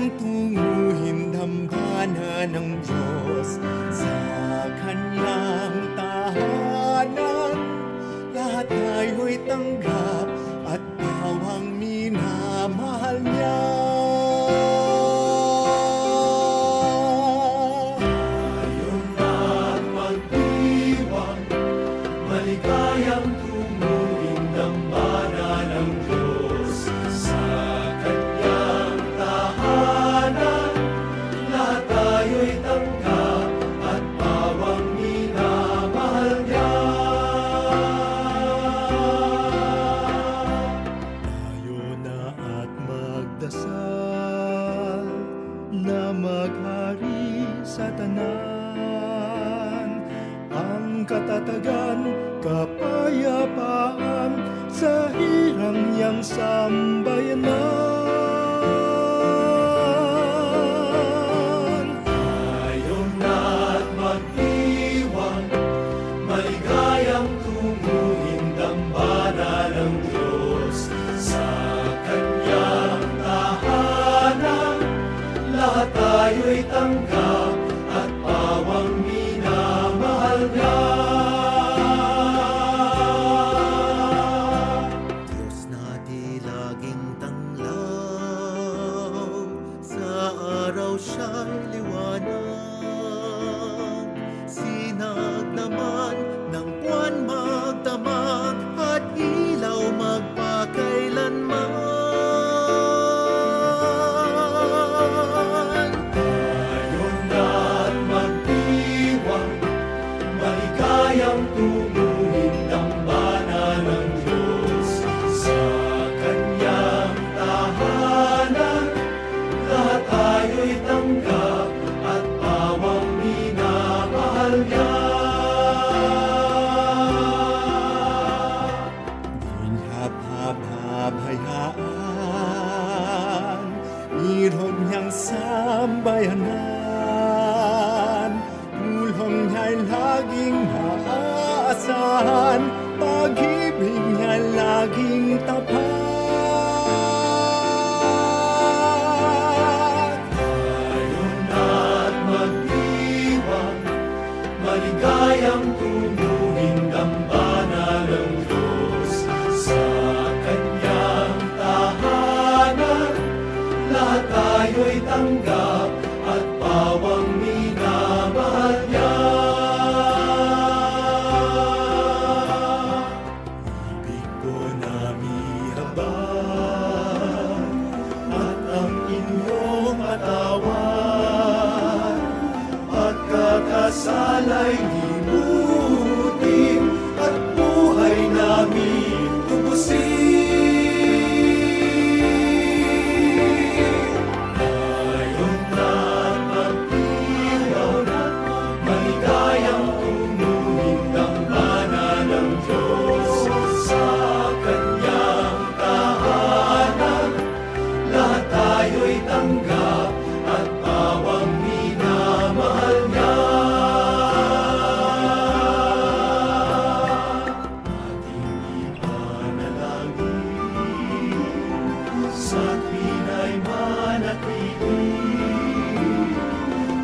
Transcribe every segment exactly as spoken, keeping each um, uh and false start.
Tunguhin dambana ng Diyos sa kanyang tahanan. Lahat tayo'y tanggap at pawang minamahal niya. Tayo na't magdiwang, maligayang tunguhin dambana ng Diyos sa kanyang tahanan. Lahat tayo'y tanggap at pawang minamahal niya. Tayo na at magdasal na maghari sa tanan ang katatagan, kapayapaan sa hirang niyang sambayanan. Tayo na't magdiwang, maligayang tunguhin dambana ng Diyos sa kanyang tahanan. Lahat tayo'y tanggap at pawang minamahal niya. Diyos na di laging tanglaw sa araw, siya'y liwanag. Sinag naman ng buwan magdamag at ilaw magpakailanman. Tayo na't magdiwang, maligayang tunguhin dambana ng Diyos sa kanyang tahanan. Lahat tayo'y tanggap at pawang minamahal niya. Di niya pababayaan, irog niyang sambayanan. Tulong niya'y laging maaasahan, pag-ibig niya'y laging tapat. Tayo na't magdiwang, maligayang tunguhin dambana ng Diyos sa kanyang tahanan. Lahat tayo'y tanggap at pawang minamahal niya. Ibig ko na mihabag at ang inyong patawad, pagkakasala'y limutin at buhay namin tubusin. Tayo na't magdiwang, maligayang tunguhin dambana ng Diyos sa kanyang tahanan. Lahat tayo'y tanggap at pawang minamahal niya. Ating ipanalangin, sa tuwin ay manatili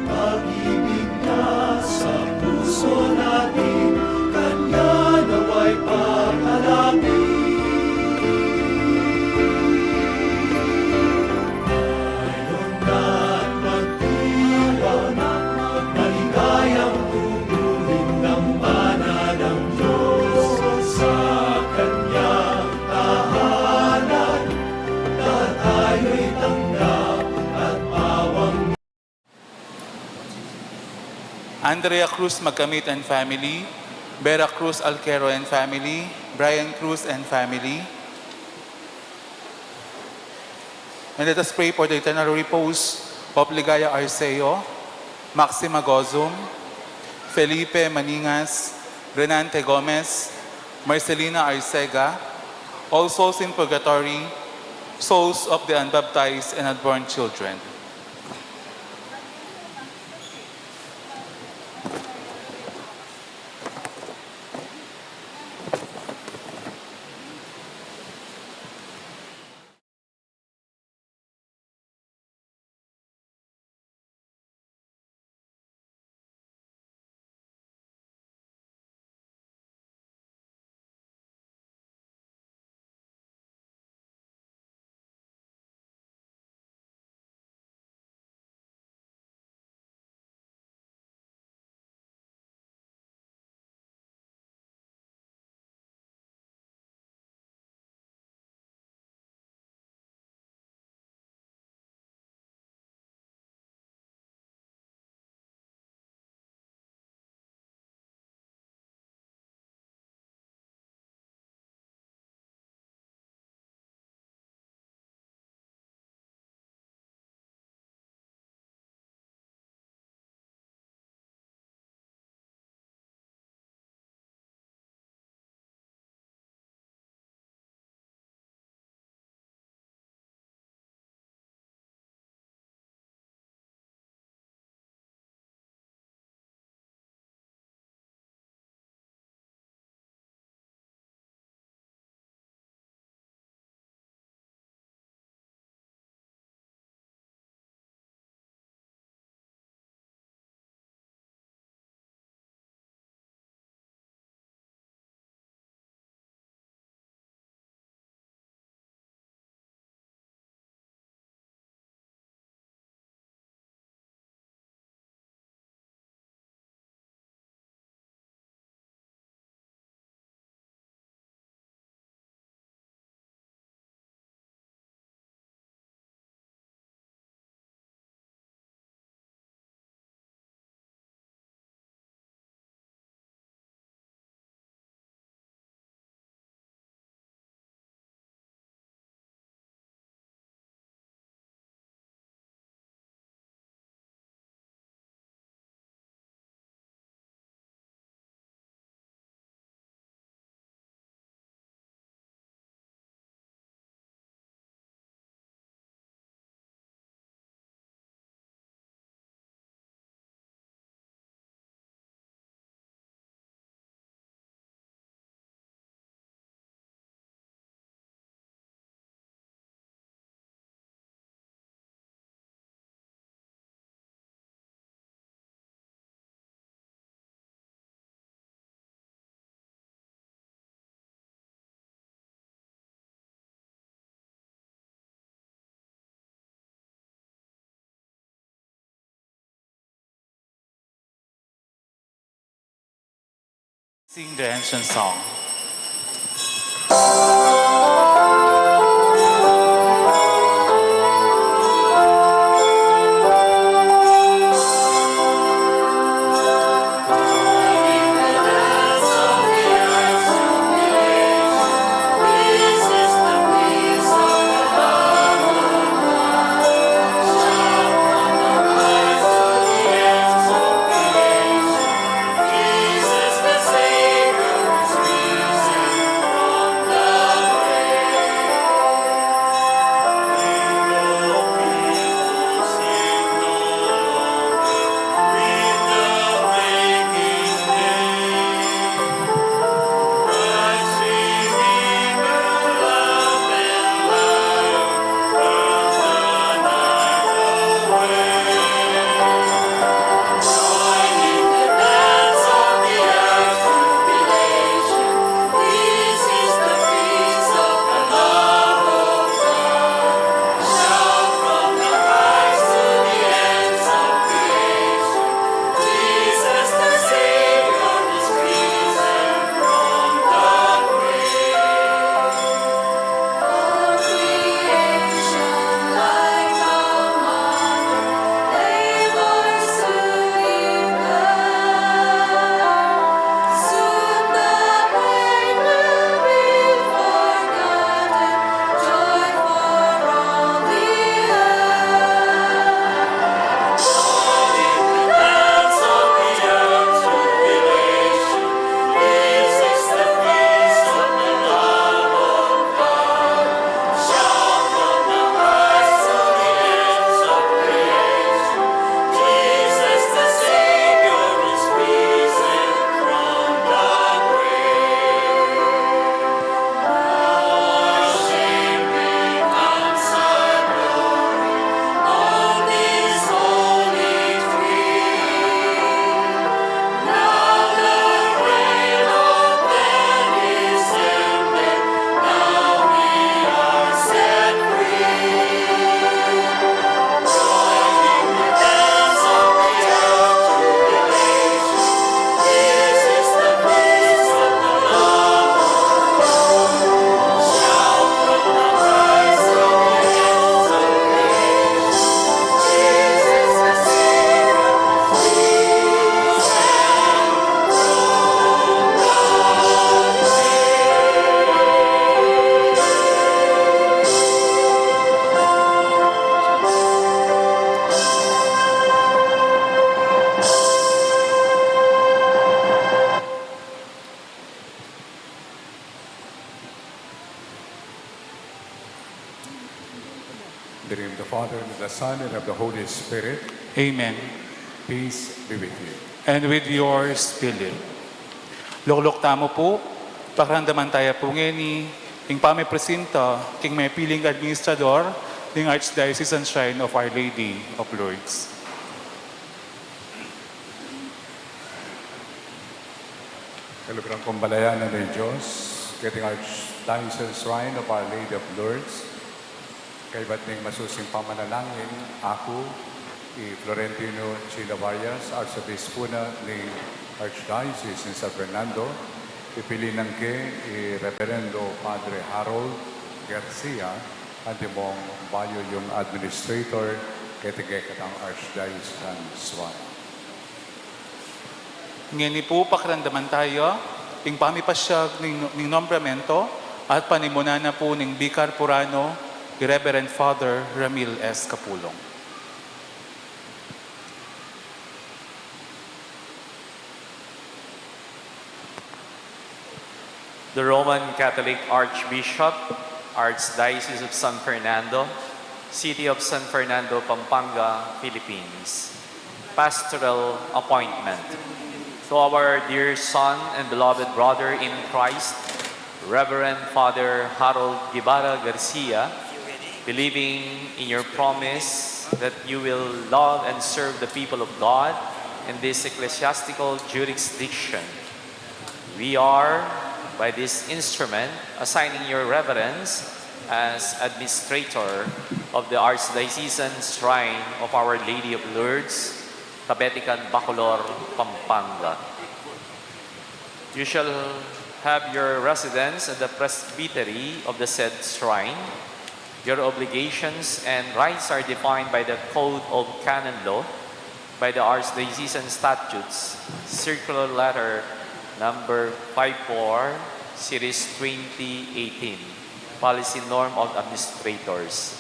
pag-ibig niya sa puso natin, kanya nawa'y pagkalapit. Tayo na't magdiwang, maligayang tunguhin dambana ng Diyos sa kanyang tahanan. Lahat tayo'y tanggap at pawang Andrea Cruz Magkamit and family, Vera Cruz Alquero and family, Brian Cruz and family. And let us pray for the eternal repose of Ligaya Arceo, Maxima Gozum, Felipe Maningas, Renante Gomez, Marcelina Arcega, all souls in purgatory, souls of the unbaptized and unborn children. Sing the ancient song. In the name of the Father, and of the Son, and of the Holy Spirit. Amen. Peace be with you. And with your spirit. Lukluk tamu pu, pakiramdaman taya pu ngeni ing pamipresinta king mepiling administrador ning Archdiocesan Shrine of Our Lady of Lourdes. Kaluguran kung balayan ning Dios, keting Archdiocese Shrine of Our Lady of Lourdes, kaybat ning masusing pamanalangin, aku, i Florentino Chila Varias, Arsobispo na ning Archdiocese ning San Fernando, pipilinan ke i Reverendo Padre Harold Garcia, antimong bayu yung administrator, keting kekatang Archdiocesan Shrine. Ngeni pu, pakiramdaman taya ing pamipasyag ning, ning nombramiento at panimunan na pu ning Vicar Purano, i Reverend Father Ramil S. Capulong. The Roman Catholic Archbishop, Archdiocese of San Fernando, City of San Fernando, Pampanga, Philippines. Pastoral appointment. To our dear son and beloved brother in Christ, Reverend Father Harold Guevara Garcia, believing in your promise that you will love and serve the people of God in this ecclesiastical jurisdiction, we are, by this instrument, assigning your reverence as administrator of the Archdiocesan Shrine of Our Lady of Lourdes, Cabetican, Bacolor, Pampanga. You shall have your residence at the presbytery of the said shrine. Your obligations and rights are defined by the Code of Canon Law, by the Archdiocesan Statutes, Circular Letter Number five four, Series twenty eighteen, Policy Norm of Administrators,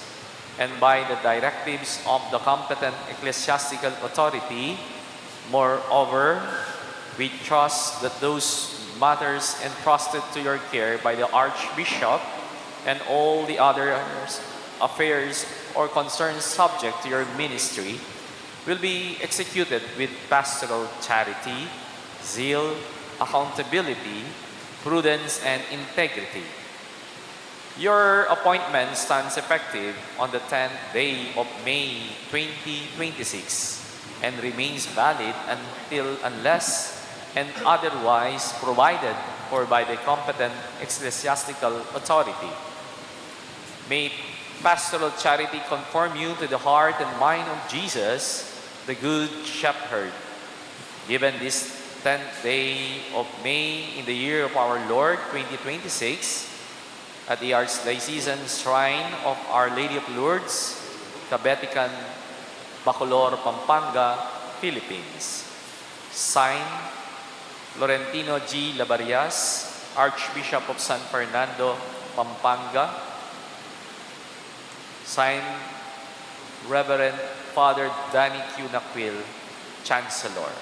and by the directives of the competent ecclesiastical authority. Moreover, we trust that those matters entrusted to your care by the Archbishop and all the other affairs or concerns subject to your ministry will be executed with pastoral charity, zeal, accountability, prudence, and integrity. Your appointment stands effective on the tenth day of May twenty twenty-six and remains valid until, unless and otherwise provided for by the competent ecclesiastical authority. May pastoral charity conform you to the heart and mind of Jesus, the Good Shepherd. Given this tenth day of May in the year of our Lord twenty twenty-six, at the Archdiocesan Shrine of Our Lady of Lourdes, Cabetican, Bacolor, Pampanga, Philippines. Signed, Florentino G. Labarias, Archbishop of San Fernando, Pampanga. Signed, Reverend Father Danny Q. Naquil, Chancellor.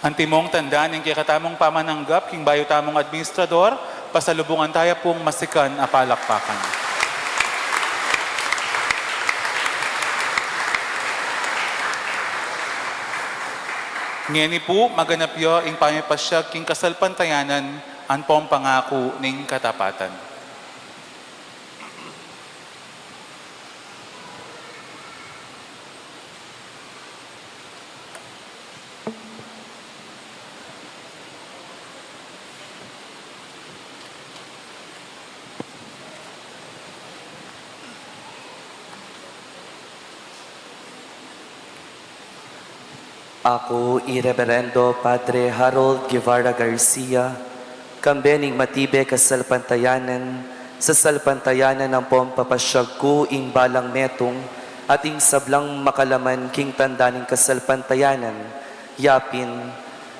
Antimong tanda ning kekatamung pamananggap king bayu tamung administrador, pasalubungan taya pung masikan a palakpakan. Ngeni pu, maganap ya ing pamipasyag king kasalpantayanan ampong pangaku ning katapatan. Aku i Reverendo Padre Harold Guevara Garcia, kambe ning matibe kasalpantayanan, sasalpantayanan ampong papasyag ku ing balang metung at ing sablang makalaman king tanda ning kasalpantayanan, yapin,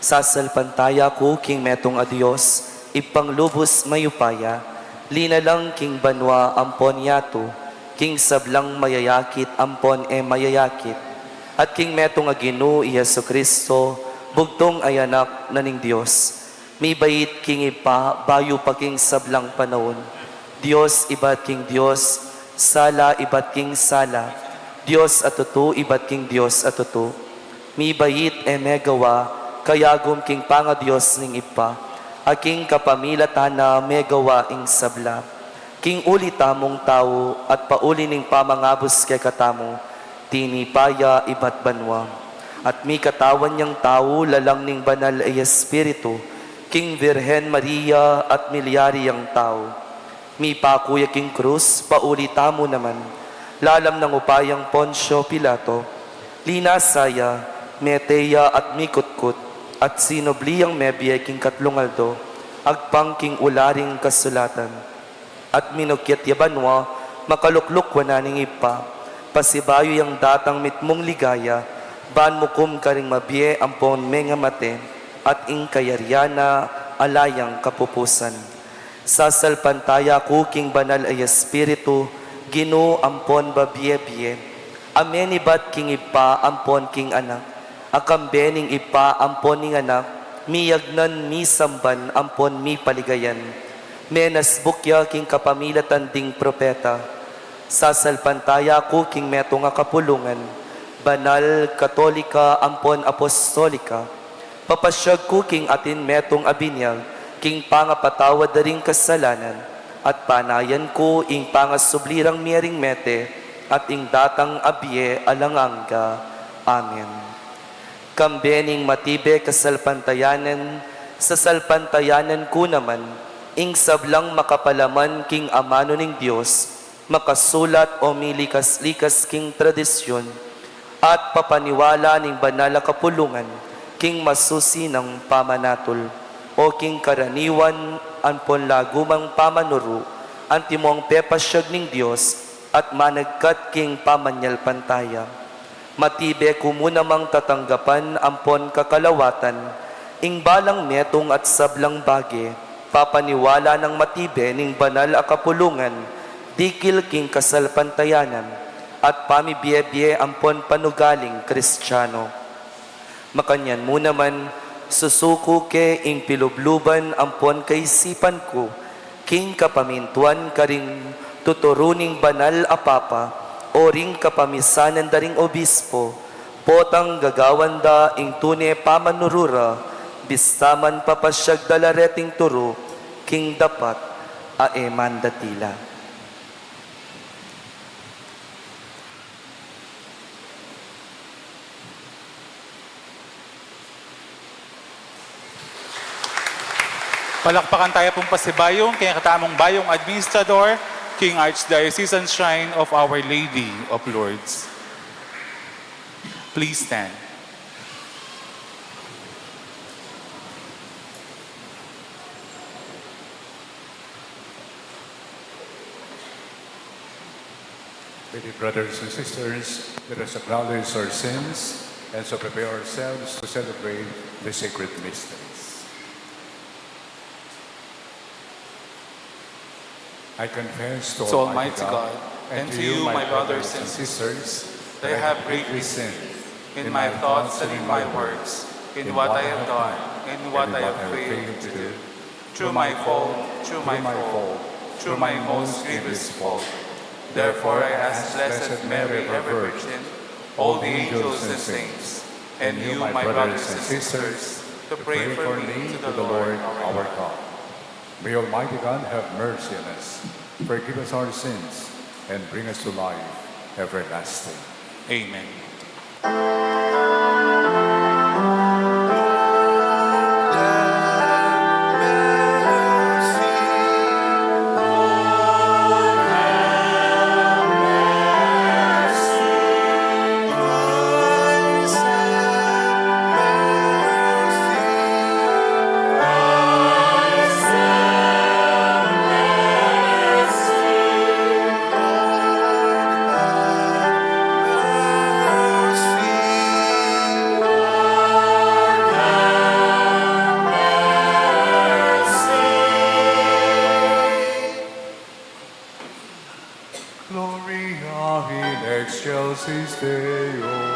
sasalpantaya ku king metung a Dios, Ibpang lubus mayupaya, linalang king banua ampon yatu, king sablang mayayakit ampon e mayayakit, at king metung a Ginu i Jesu-Cristo, bugtung a Anak na ning Dios, mibait king Ibpa bayu pa king sablang panaun, Dios ibat king Dios, sala ibat king sala, Dios a tutu ibat king Dios a tutu. Mibait e megawa, kayagum king pangadios ning Ibpa, a king kapamilatan na megawa ing sabla. King uli tamung tau at pauli ning pamangabus kekatamu, tinipa ya ibat banua. At mikatawan yang tau lalang ning Banal a Espiritu, king Virgen Maria at milyari yang tau. Mipaku ya king krus, pauli tamu naman, lalam nang upayang Poncio Pilato. Linasa ya, mete ya at mikutkut, at sinubli yang mebie king katlung aldo, agpang king ularing kasulatan. At minukyat ya banua, makalukluk wanan ning Ibpa, pasibayu yang datang mitmung ligaya, ban mukum karing mabie ampon mengamate, at ing kayarian na ala yang kapupusan. Sasalpantaya ku king Banal a Espiritu, Ginu ampon babie-bie, a menibat king Ibpa ampon king Anak, a kambe ning Ibpa ampon ning Anak, miyagnan, misamban, ampon mipaligayan. Menasbuk ya king kapamilatan ding propeta. Sasalpantaya ku king metung a kapulungan, banal, katolika, ampon apostolika. Papasyag ku king atin metung a binyag, king pangapatawad da ring kasalanan, at panayan ku ing pangasubli rang mie ring mete, at ing datang a bie alang angga. Amen. Kambe ning matibe kasalpantayanan, sasalpantayanan ku naman, Ing sablang makapalaman king amanu ning Dios, makasulat o milikas-likas king tradisyun, at papaniwala ning banal a kapulungan king masusi nang pamanatul, o king karaniwan ampon lagumang pamanuru, antimong pepasyag ning Dios at managkat king pamanyalpantaya. Matibe ku mu namang tatanggapan ampon kakalawatan ing balang metung at sablang bage, papaniwala nang matibe ning banal a kapulungan, dikil king kasalpantayanan, at pamibie-bie ampon panugaling Kristiano. Makanyan mu naman, susuku ke ing pilubluban ampon kaisipan ku, king kapamintuan karing tuturu ning banal a papa, o ring kapamisanan da ring obispo, potang gagawan da ing tune pamanuru ra, bista man papasyag da la reting turu, king dapat a e mandati la. Palakpakan taya pung pasibayu ing kekatamung bayung administrador king Archdiocesan Shrine of Our Lady of Lourdes. Please stand. Dear brothers and sisters, let us acknowledge our sins and so prepare ourselves to celebrate the sacred mysteries. I confess to Almighty God and to you, my brothers and sisters, that I have greatly sinned in my thoughts and in my words, in what I have done and what I have failed to do. Through my fault, through my fault, through my most grievous fault. Therefore I ask Blessed Mary, ever Virgin, all the angels and saints, and you, my brothers and sisters, to pray for me to the Lord our God. May Almighty God have mercy on us, forgive us our sins, and bring us to life everlasting. Amen. Gloria in excelsis Deo.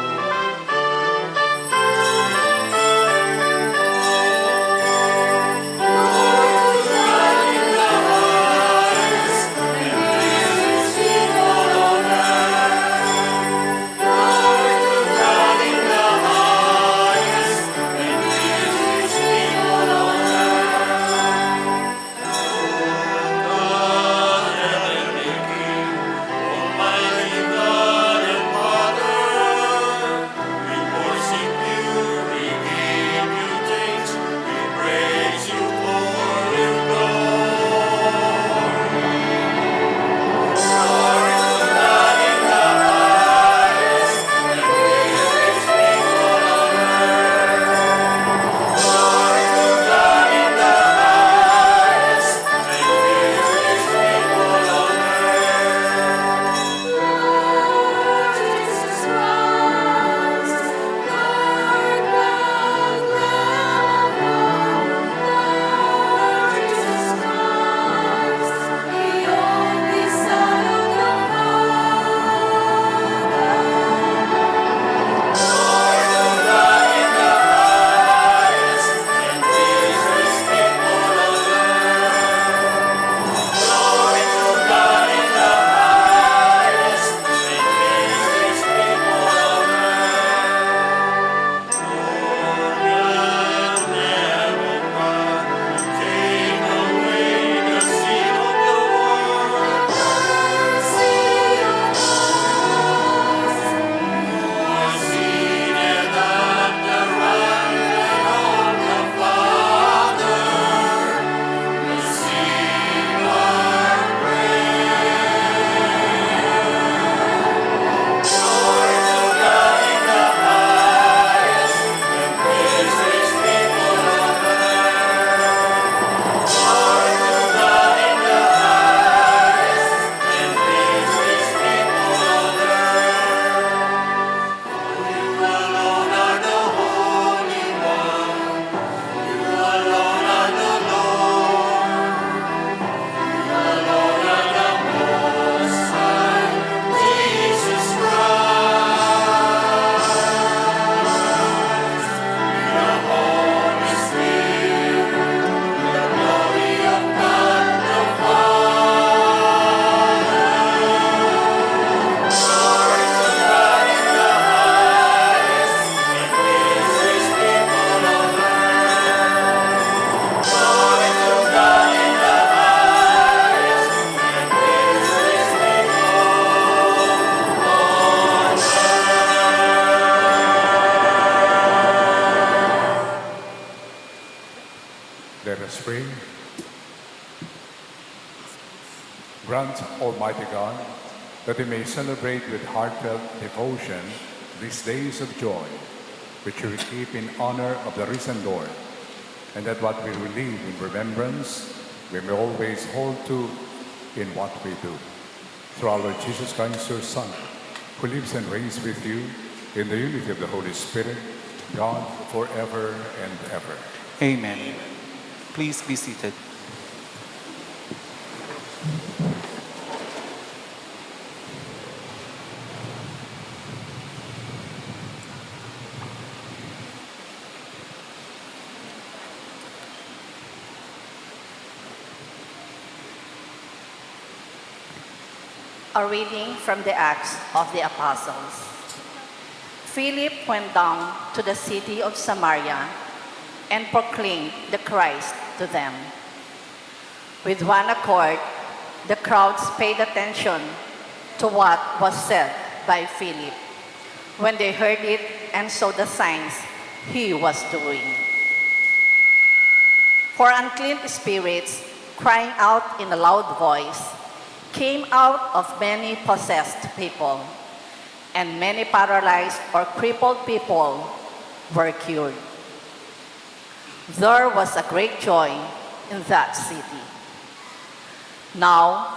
Grant, Almighty God, that we may celebrate with heartfelt devotion these days of joy, which we keep in honor of the risen Lord, and that what we relieve in remembrance, we may always hold to in what we do. Through our Lord Jesus Christ, your Son, who lives and reigns with you in the unity of the Holy Spirit, God, forever and ever. Amen. Please be seated. A reading from the Acts of the Apostles. Philip went down to the city of Samaria and proclaimed the Christ to them. With one accord, the crowds paid attention to what was said by Philip when they heard it and saw the signs he was doing. For unclean spirits, crying out in a loud voice, came out of many possessed people, and many paralyzed or crippled people were cured. There was a great joy in that city. Now,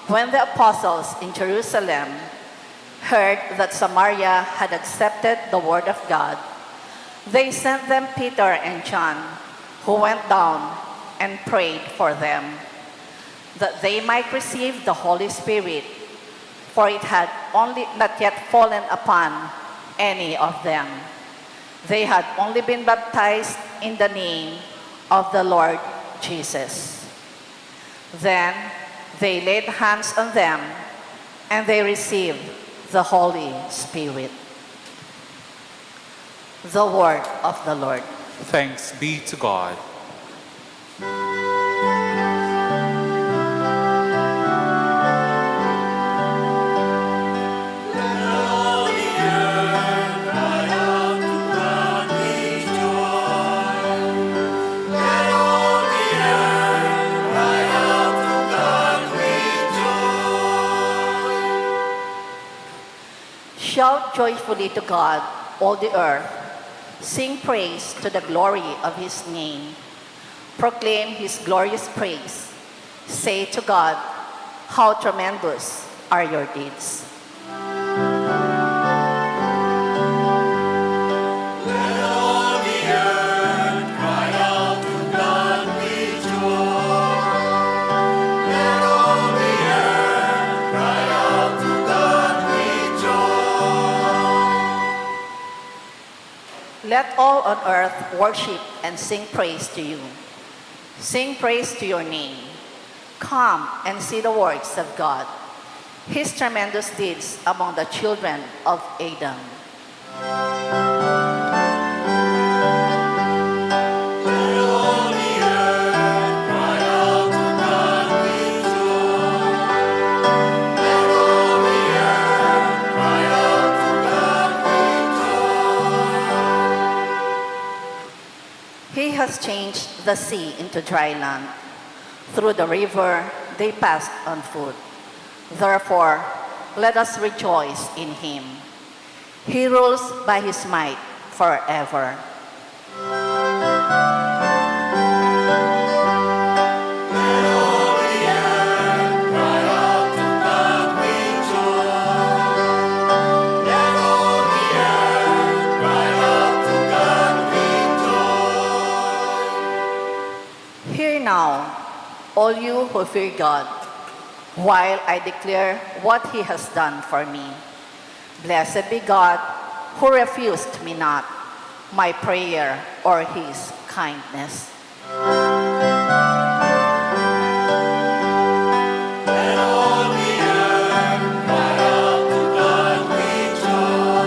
when the apostles in Jerusalem heard that Samaria had accepted the word of God, they sent them Peter and John, who went down and prayed for them, that they might receive the Holy Spirit, for it had only not yet fallen upon any of them. They had only been baptized in the name of the Lord Jesus. Then they laid hands on them, and they received the Holy Spirit. The word of the Lord. Thanks be to God. Shout joyfully to God, all the earth. Sing praise to the glory of his name. Proclaim his glorious praise. Say to God, "How tremendous are your deeds." Let all the earth cry out to God with joy. Let all the earth cry out to God with joy. Let all on earth worship and sing praise to you. Sing praise to your name. Come and see the works of God, his tremendous deeds among the children of Adam. Let all the earth cry out to God with joy. Let all the earth cry out to God with joy. He has changed the sea into dry land. Through the river they passed on foot. Therefore, let us rejoice in him. He rules by his might forever. Let all the earth cry out to God with joy. Let all the earth cry out to God with joy. Hear now, all you who fear God, while I declare what he has done for me. Blessed be God, who refused me not my prayer or his kindness. Let all the earth cry out to God with joy.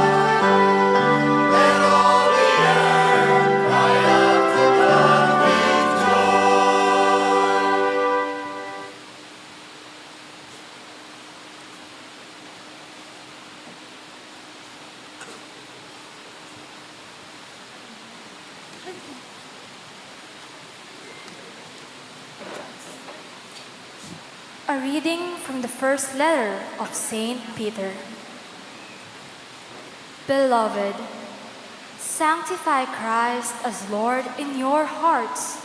Let all the earth cry out to God with joy. A reading from the first letter of Saint Peter. Beloved, sanctify Christ as Lord in your hearts.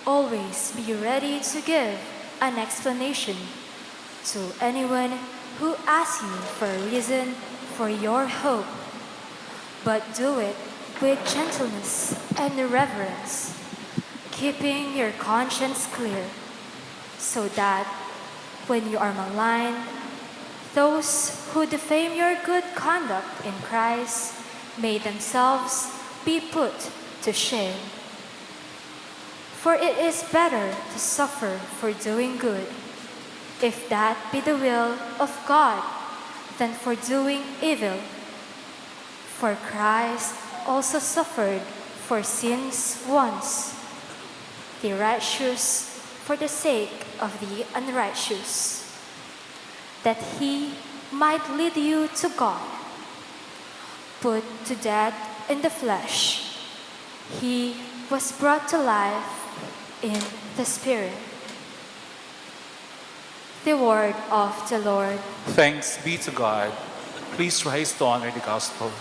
Always be ready to give an explanation to anyone who asks you for a reason for your hope, but do it with gentleness and reverence, keeping your conscience clear, so that when you are maligned, those who defame your good conduct in Christ may themselves be put to shame. For it is better to suffer for doing good, if that be the will of God, than for doing evil. For Christ also suffered for sins once, the righteous for the sake of the unrighteous, that he might lead you to God. Put to death in the flesh, he was brought to life in the Spirit. The word of the Lord. Thanks be to God. Please rise to honor the gospel.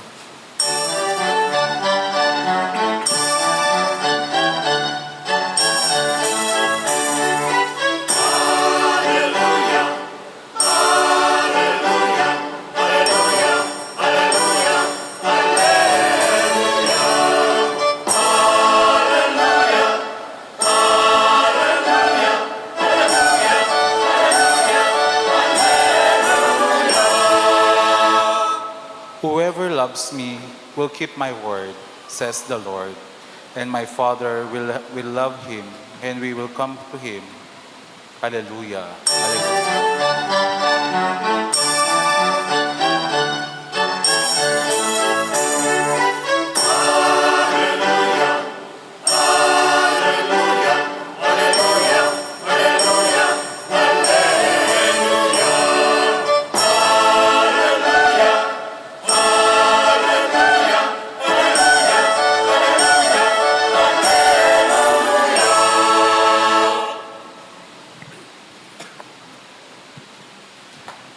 Whoever loves me will keep my word, says the Lord, and my Father will, will love him, and we will come to him. Alleluia. Alleluia.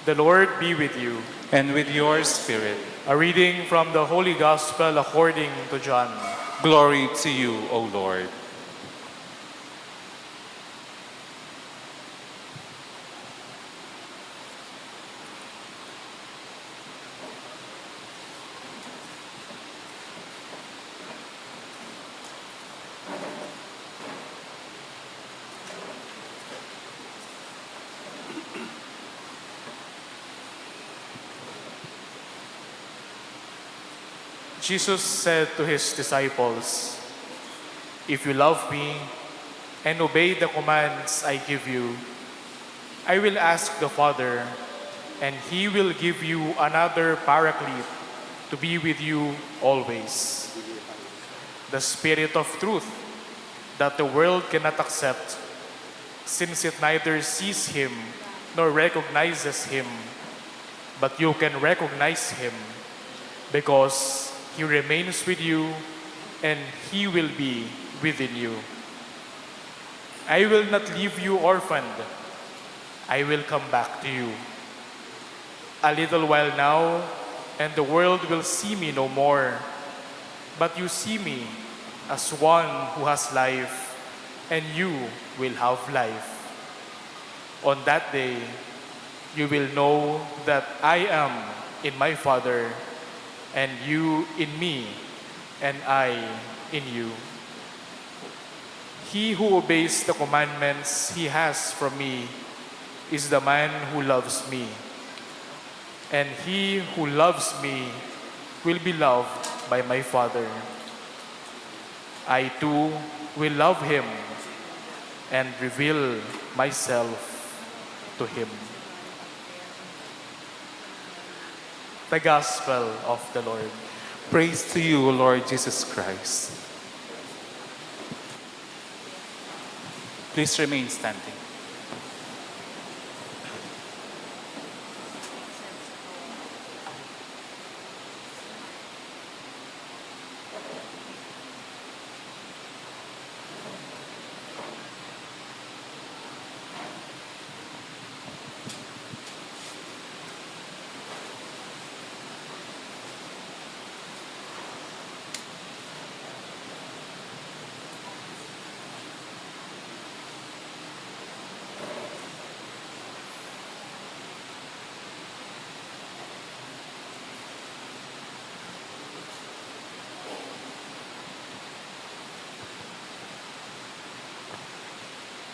The Lord be with you. And with your spirit. A reading from the Holy Gospel according to John. Glory to you, O Lord. Jesus said to his disciples, "If you love me and obey the commands I give you, I will ask the Father, and he will give you another paraclete to be with you always, the Spirit of truth that the world cannot accept, since it neither sees him nor recognizes him. But you can recognize him, because he remains with you and he will be within you. I will not leave you orphaned. I will come back to you. A little while now, and the world will see me no more. But you see me as one who has life, and you will have life. On that day, you will know that I am in my Father, and you in me, and I in you. He who obeys the commandments he has from me is the man who loves me. And he who loves me will be loved by my Father. I too will love him and reveal myself to him." The Gospel of the Lord. Praise to you, Lord Jesus Christ. Please remain standing.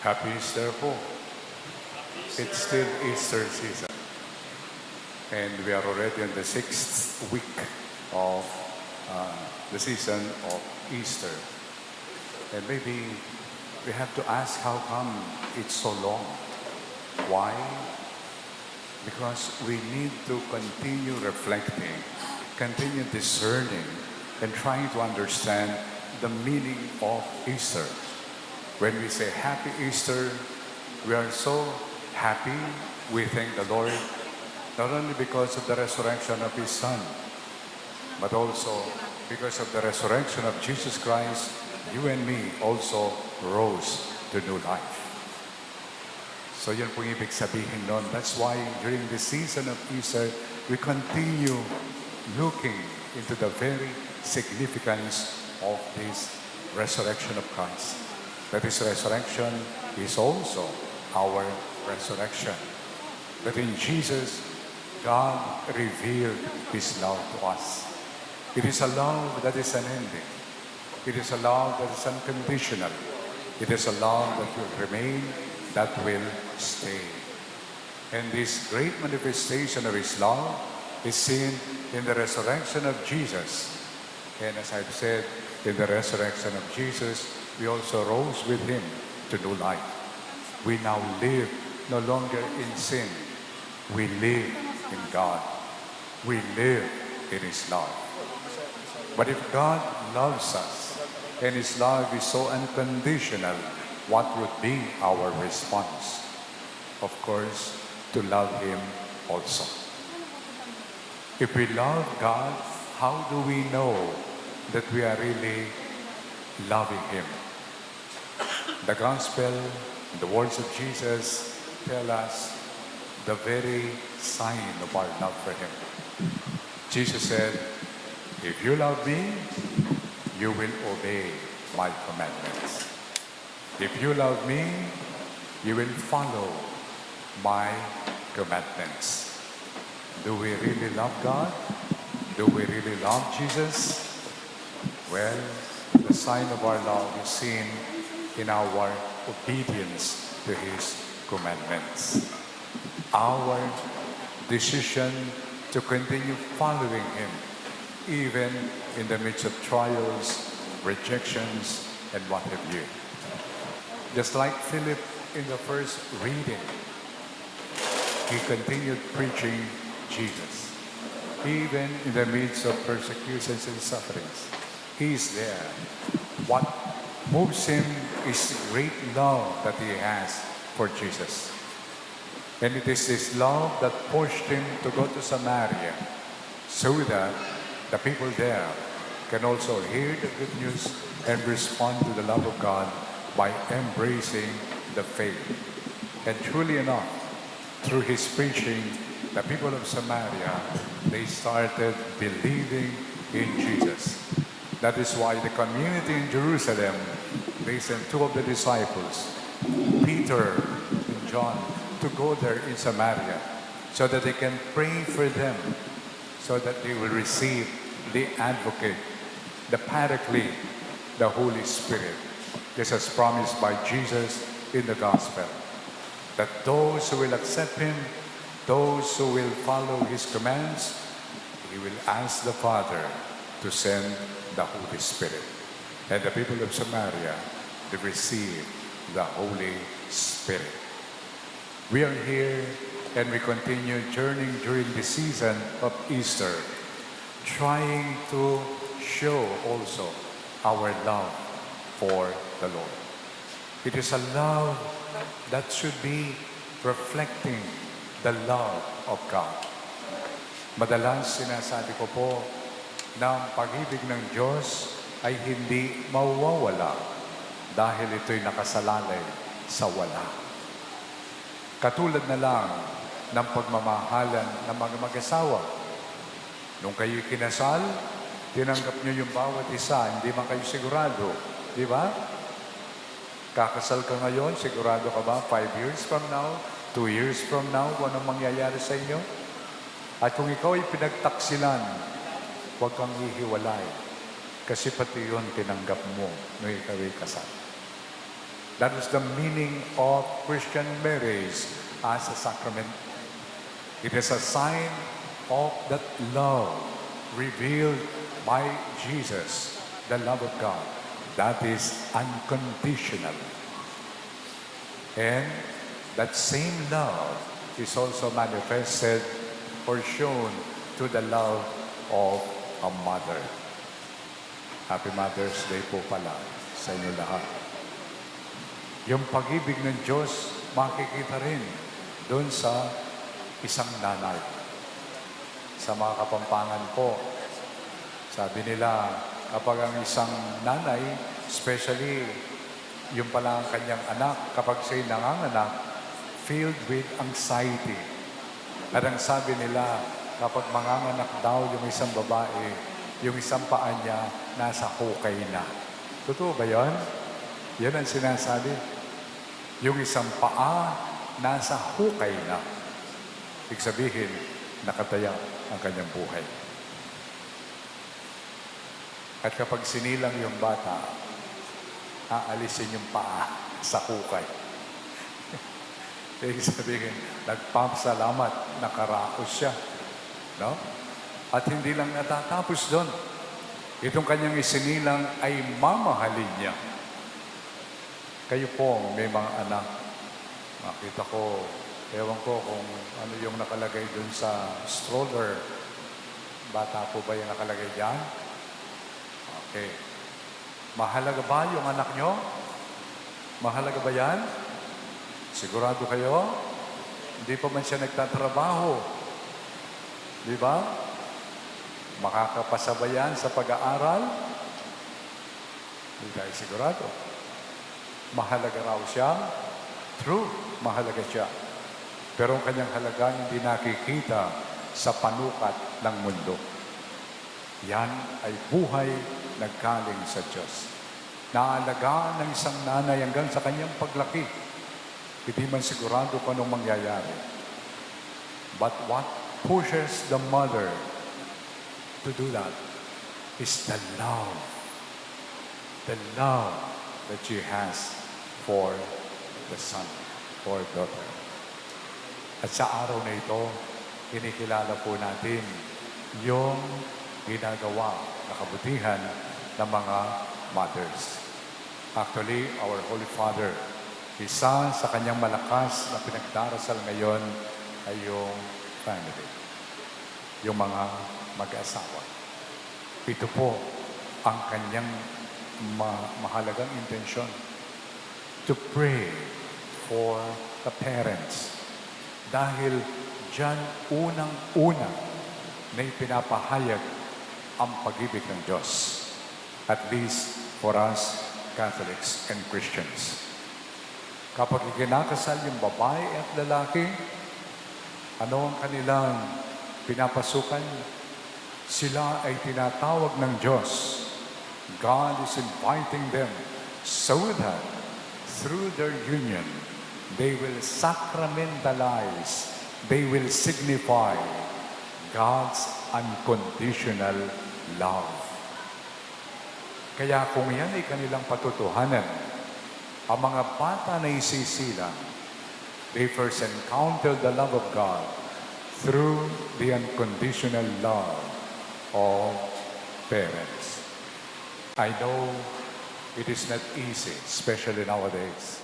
Happy Easter po. It's still Easter season. And we are already in the sixth week of uh, the season of Easter. And maybe we have to ask how come it's so long. Why? Because we need to continue reflecting, continue discerning, and trying to understand the meaning of Easter. When we say Happy Easter, we are so happy, we thank the Lord, not only because of the resurrection of His Son, but also because of the resurrection of Jesus Christ, you and me also rose to new life. So yun pong ibig sabihin nun. That's why during the season of Easter, we continue looking into the very significance of this resurrection of Christ. That is, resurrection is also our resurrection. That in Jesus, God revealed His love to us. It is a love that is unending. It is a love that is unconditional. It is a love that will remain, that will stay. And this great manifestation of His love is seen in the resurrection of Jesus. And as I've said, in the resurrection of Jesus, we also rose with Him to new life. We now live no longer in sin. We live in God. We live in His love. But if God loves us and His love is so unconditional, what would be our response? Of course, to love Him also. If we love God, how do we know that we are really loving Him? The gospel, the words of Jesus tell us the very sign of our love for Him. Jesus said, "If you love me, you will obey my commandments." If you love me, you will follow my commandments. Do we really love God? Do we really love Jesus? Well, the sign of our love is seen in our obedience to His commandments. Our decision to continue following Him, even in the midst of trials, rejections, and what have you. Just like Philip in the first reading, he continued preaching Jesus, even in the midst of persecutions and sufferings. He is there. What moves him is the great love that he has for Jesus. And it is this love that pushed him to go to Samaria, so that the people there can also hear the good news and respond to the love of God by embracing the faith. And truly enough, through his preaching, the people of Samaria, they started believing in Jesus. That is why the community in Jerusalem, they sent two of the disciples, Peter and John, to go there in Samaria so that they can pray for them, so that they will receive the Advocate, the Paraclete, the Holy Spirit, just as promised by Jesus in the Gospel, that those who will accept him, those who will follow his commands, he will ask the Father to send the Holy Spirit. And the people of Samaria, they receive the Holy Spirit. We are here and we continue journeying during the season of Easter, trying to show also our love for the Lord. It is a love that should be reflecting the love of God. Madalas sinasabi ko po na ang pag-ibig ng Diyos ay hindi mawawala dahil ito'y nakasalalay sa wala. Katulad na lang ng pagmamahalan ng mga mag-asawa. Nung kayo kinasal, tinanggap nyo yung bawat isa, hindi man kayo sigurado, di ba? Kakasal ka ngayon, sigurado ka ba five years from now, two years from now, kung anong mangyayari sa inyo? At kung ikaw ay pinagtaksilan, huwag kang hihiwalay. Kasi pati yun tinanggap mo nung ikaw ay kasal. That is the meaning of Christian marriage as a sacrament. It is a sign of that love revealed by Jesus, the love of God, that is unconditional. And that same love is also manifested or shown through the love of a mother. Happy Mother's Day po pala sa inyo lahat. Yung pag-ibig ng Diyos, makikita rin dun sa isang nanay. Sa mga Kapampangan po, sabi nila, kapag ang isang nanay, especially yung pala ang kanyang anak, kapag siya'y nanganganak, filled with anxiety. At ang sabi nila, kapag manganganak daw yung isang babae, yung isang paa niya nasa hukay na. Totoo ba yon? Yan ang sinasabi. Yung isang paa nasa hukay na. Ibig sabihin, nakataya ang kanyang buhay. At kapag sinilang yung bata, aalisin yung paa sa hukay. Ibig sabihin, nagpapasalamat, nakaraos siya. No? At hindi lang natatapos doon. Itong kanyang isinilang ay mamahalin niya. Kayo pong may mga anak, nakita ko, ewan ko kung ano yung nakalagay dun sa stroller. Bata po ba yung nakalagay dyan? Okay. Mahalaga ba yung anak nyo? Mahalaga ba yan? Sigurado kayo? Hindi pa man siya nagtatrabaho. Di ba? Makakapasa ba yan sa pag-aaral? Hindi tayo sigurado. Mahalaga raw siya. True, mahalaga siya. Pero ang kanyang halaga hindi nakikita sa panukat ng mundo. Yan ay buhay na galing sa Diyos. Naalagaan ng isang nanay hanggang sa kanyang paglaki. Hindi man sigurado kung anong mangyayari. But what pushes the mother to do that is the love. The love that she has for the son or daughter. At sa araw na ito, kinikilala po natin yung ginagawa na kabutihan ng mga mothers. Actually, our Holy Father, isa sa kanyang malakas na pinagdarasal ngayon ay yung family, yung mga mag-asawa. Ito po ang kanyang ma-, mahalagang intensyon, to pray for the parents. Dahil diyan unang-una na ipinapahayag ang pag-ibig ng Diyos, at least for us Catholics and Christians. Kapag ikinakasal yung babae at lalaki, ano ang kanilang pinapasukan? Sila ay tinatawag ng Diyos. God is inviting them so that through their union, they will sacramentalize, they will signify God's unconditional love. Kaya kung yan ay kanilang patutuhanan, ang mga bata na isisilang, they first encounter the love of God through the unconditional love of parents. I know it is not easy, especially nowadays.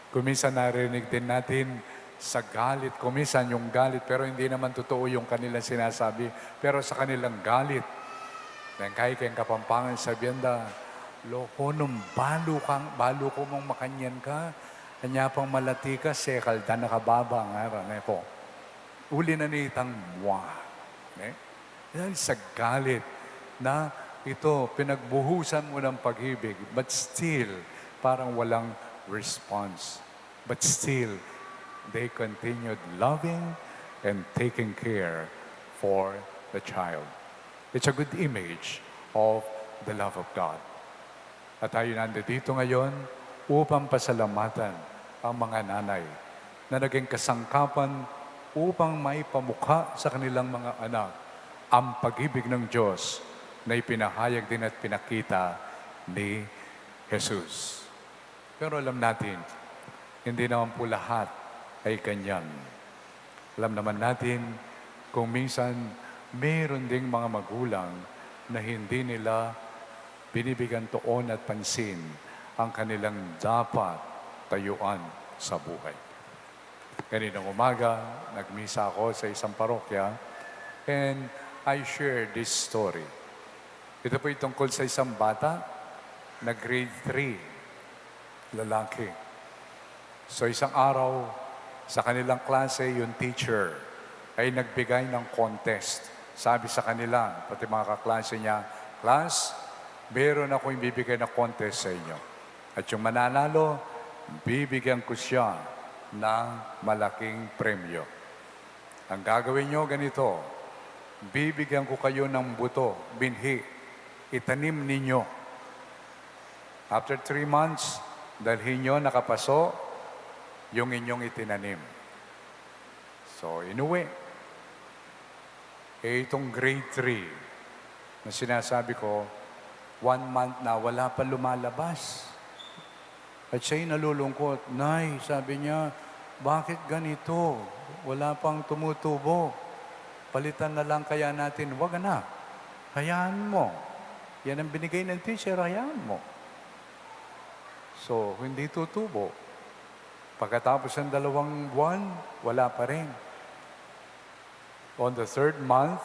Kuminsan narinig din natin sa galit, kuminsan yung galit, pero hindi naman totoo yung kanilang sinasabi, pero sa kanilang galit. Dahil kaya kayang Kapampangan sabihan da, "Loko nung balu kang, balu ko mung makanyan ka, anya pang malati ka, sekal da nakababa," ngaran, e po. Uli na nitang mwa. Ne? Dahil sa galit na ito, pinagbuhusan mo ng pag-ibig, but still, parang walang response. But still, they continued loving and taking care for the child. It's a good image of the love of God. At tayo nandito ngayon upang pasalamatan ang mga nanay na naging kasangkapan upang maipamukha sa kanilang mga anak ang pag-ibig ng Diyos na ipinahayag din at pinakita ni Jesus. Pero alam natin, hindi naman po lahat ay ganyan. Alam naman natin kung minsan mayroon ding mga magulang na hindi nila binibigyan tuon at pansin ang kanilang dapat tayuan sa buhay. Kaninang umaga, nagmisa ako sa isang parokya, and I shared this story. Ito po'y tungkol sa isang bata na grade three, lalaki. So, isang araw, sa kanilang klase, yung teacher ay nagbigay ng contest. Sabi sa kanila, pati mga kaklase niya, "Class, meron akong ibibigay na contest sa inyo. At yung mananalo, bibigyan ko siya ng malaking premyo. Ang gagawin nyo, ganito, bibigyan ko kayo ng buto, binhi, itanim ninyo. After three months, dalhin nyo nakapaso yung inyong itinanim." So, inuwi. Eh, itong grade three na sinasabi ko, one month na, wala pa lumalabas. At siya'y nalulungkot. "Nay," sabi niya, "bakit ganito? Wala pang tumutubo. Palitan na lang kaya natin?" "Wag, anak. Hayaan mo. Yan ang binigay ng teacher, hayaan mo." So, hindi tutubo. Pagkatapos ng dalawang buwan, wala pa rin. On the third month,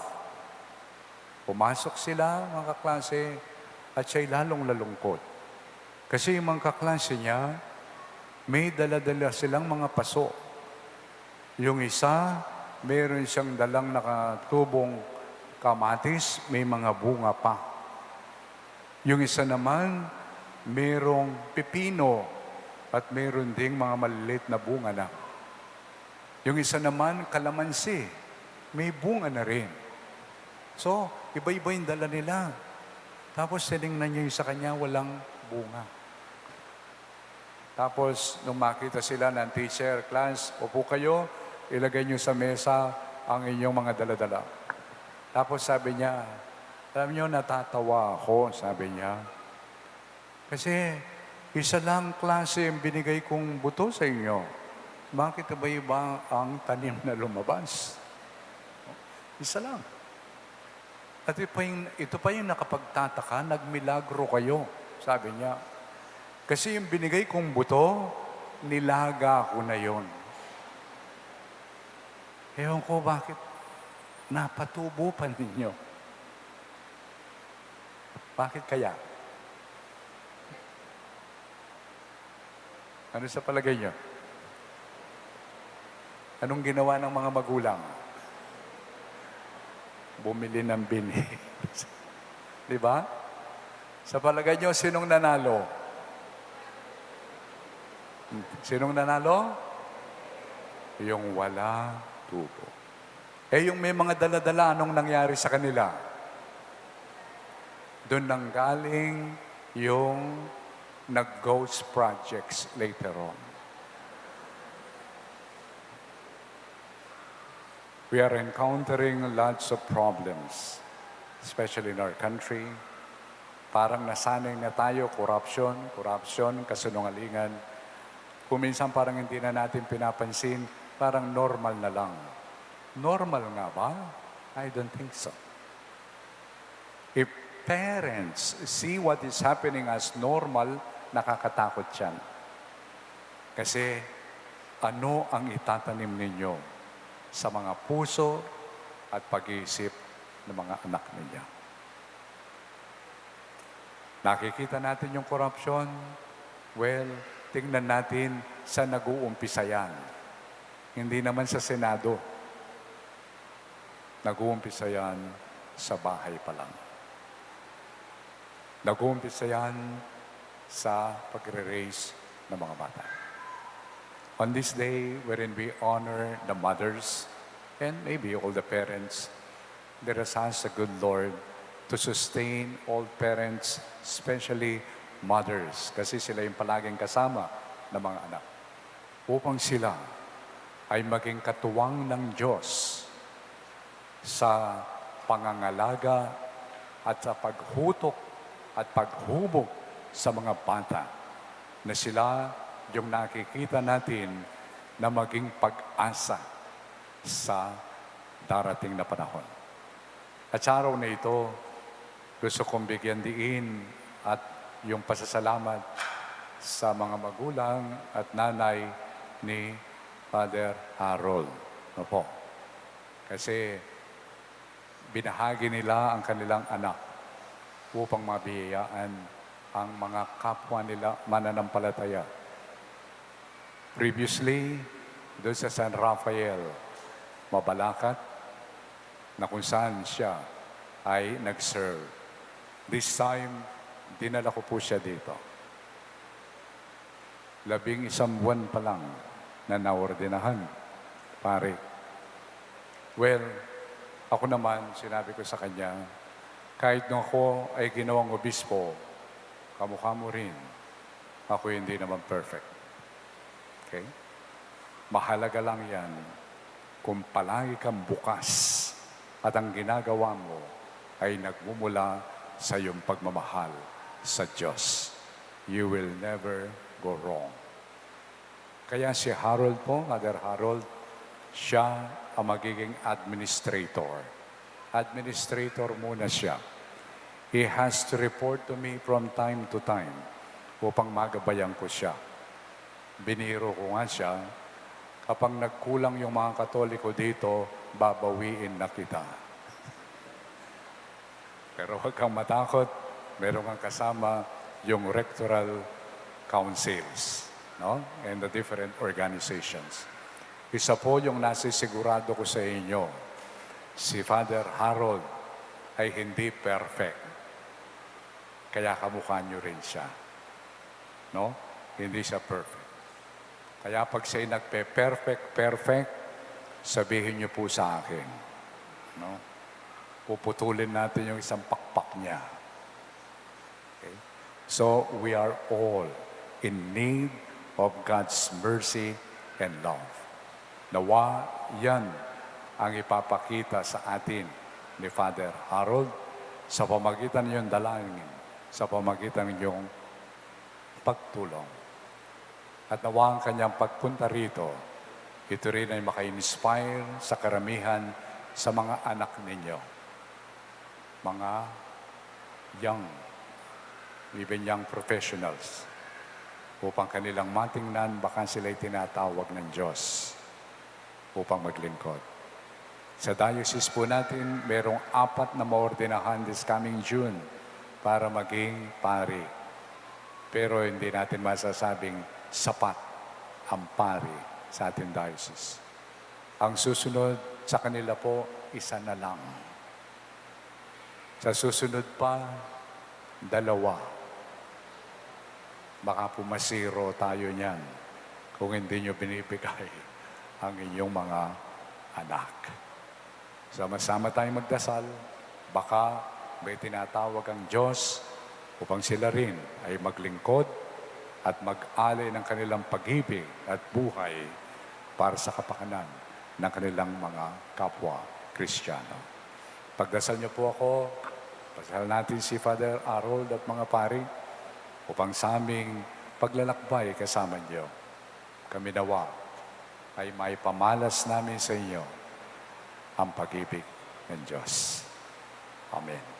pumasok sila, mga kaklase, at siya'y lalong nalungkot. Kasi yung mga kaklase niya, may dala-dala silang mga paso. Yung isa, meron siyang dalang nakatubong kamatis, may mga bunga pa. Yung isa naman, merong pipino at meron ding mga maliliit na bunga na. Yung isa naman, kalamansi, may bunga na rin. So, iba-iba yung dala nila. Tapos, tiningnan niya yung sa kanya, walang bunga. Tapos, nung makita sila ng teacher, "Class, upo kayo, ilagay niyo sa mesa ang inyong mga dala-dala." Tapos sabi niya, "Alam niyo, natatawa ako," sabi niya. "Kasi isa lang klase ang binigay kong buto sa inyo. Bakit iba-iba ang tanim na lumabas? Isa lang." "At ito pa yung, ito pa yung nakapagtataka, nagmilagro kayo," sabi niya. "Kasi yung binigay kong buto, nilaga ko na yun. Ewan ko bakit napatubo pa ninyo. Bakit kaya?" Ano sa palagay niyo? Anong ginawa ng mga magulang? Bumili ng binhi. Di ba? Sa palagay niyo, sinong nanalo? Hmm, sinong nanalo? Yung wala tubo. Eh, yung may mga dala-dala, anong nangyari sa kanila? Doon nanggaling yung nag-ghost projects later on. We are encountering lots of problems, especially in our country. Parang nasanay na tayo, korupsyon, korupsyon, kasinungalingan. Kung minsan parang hindi na natin pinapansin, parang normal na lang. Normal nga ba? I don't think so. If parents see what is happening as normal, nakakatakot yan. Kasi ano ang itatanim ninyo sa mga puso at pag-iisip ng mga anak ninyo? Nakikita natin yung korupsyon. Well, tingnan natin sa nag-uumpisa yan. Hindi naman sa Senado. Nag-uumpisa yan sa bahay pa lang. Nag-uumpisa yan sa pagre-raise ng mga bata. On this day wherein we honor the mothers and maybe all the parents, let us ask the good Lord to sustain all parents, especially mothers, kasi sila yung palaging kasama ng mga anak, upang sila ay maging katuwang ng Diyos sa pangangalaga at sa paghutok at paghubog sa mga bata. na sila yung nakikita natin na maging pag-asa sa darating na panahon. At sa araw na ito, gusto kong bigyan diin at yung pasasalamat sa mga magulang at nanay ni Father Harold. Ano po? Kasi binahagi nila ang kanilang anak upang mabiyayaan ang mga kapwa nila mananampalataya. Previously, doon sa San Rafael, Mabalacat, na kung saan siya ay nag-serve. This time, dinala ko po siya dito. Labing isang buwan pa lang na naordinahan, pare. Well, ako naman, sinabi ko sa kanya, kahit nung ako ay ginawang obispo, kamukha mo rin, ako hindi naman perfect. Okay? Mahalaga lang yan kung palagi kang bukas at ang ginagawa mo ay nagmumula sa iyong pagmamahal sa Diyos. You will never go wrong. Kaya si Harold po, Father Harold, siya ang magiging administrator. Administrator muna siya. He has to report to me from time to time upang magabayan ko siya. Biniro ko nga siya, kapag nagkulang yung mga Katoliko dito, babawiin na kita. Pero huwag kang matakot, meron kang kasama yung rectoral councils, no? And the different organizations. Isa po yung nasisigurado ko sa inyo, si Father Harold ay hindi perfect. Kaya kamukha nyo rin siya. No? Hindi siya perfect. Kaya pag siya'y nagpe-perfect, perfect, sabihin niyo po sa akin. No? Puputulin natin yung isang pakpak niya. Okay? So, we are all in need of God's mercy and love. Nawa yan ang ipapakita sa atin ni Father Harold sa pamagitan ng iyong dalangin, sa pamagitan ng iyong pagtulong. At nawa ang kanyang pagpunta rito, ito rin ay maka-inspire sa karamihan sa mga anak ninyo, mga young, even young professionals, upang kanilang matingnan baka sila'y tinatawag ng Diyos upang maglingkod. Sa diocese po natin, merong apat na maordinahan this coming June para maging pari. Pero hindi natin masasabing sapat ang pari sa ating diocese. Ang susunod sa kanila po, isa na lang. Sa susunod pa, dalawa. Baka po masiro tayo niyan kung hindi nyo binibigay ang inyong mga anak. Sama-sama tayong magdasal, baka may tinatawag ang Diyos upang sila rin ay maglingkod at mag-alay ng kanilang pag-ibig at buhay para sa kapakanan ng kanilang mga kapwa Kristiyano. Pagdasal niyo po ako, pagdasal natin si Father Harold at mga pari upang sa aming paglalakbay kasama niyo. Kami nawa ay maipamalas namin sa inyo ang pag-ibig ng Diyos. Amen.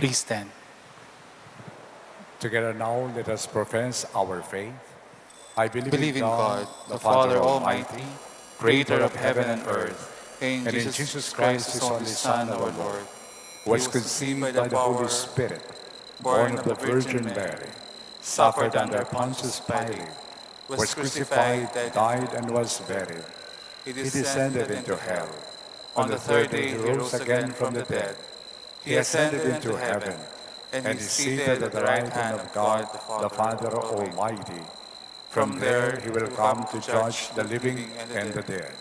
Please stand. Together now, let us profess our faith. I believe in God, the Father Almighty, creator of heaven and earth, and in Jesus Christ, his only Son, our Lord, who was conceived by the Holy Spirit, born of the Virgin Mary, suffered under Pontius Pilate, was crucified, died, and was buried. He descended into hell. On the third day he rose again from the dead. He ascended into heaven, and is seated at the right hand of God, the Father Almighty. From there he will come to judge the living and the dead.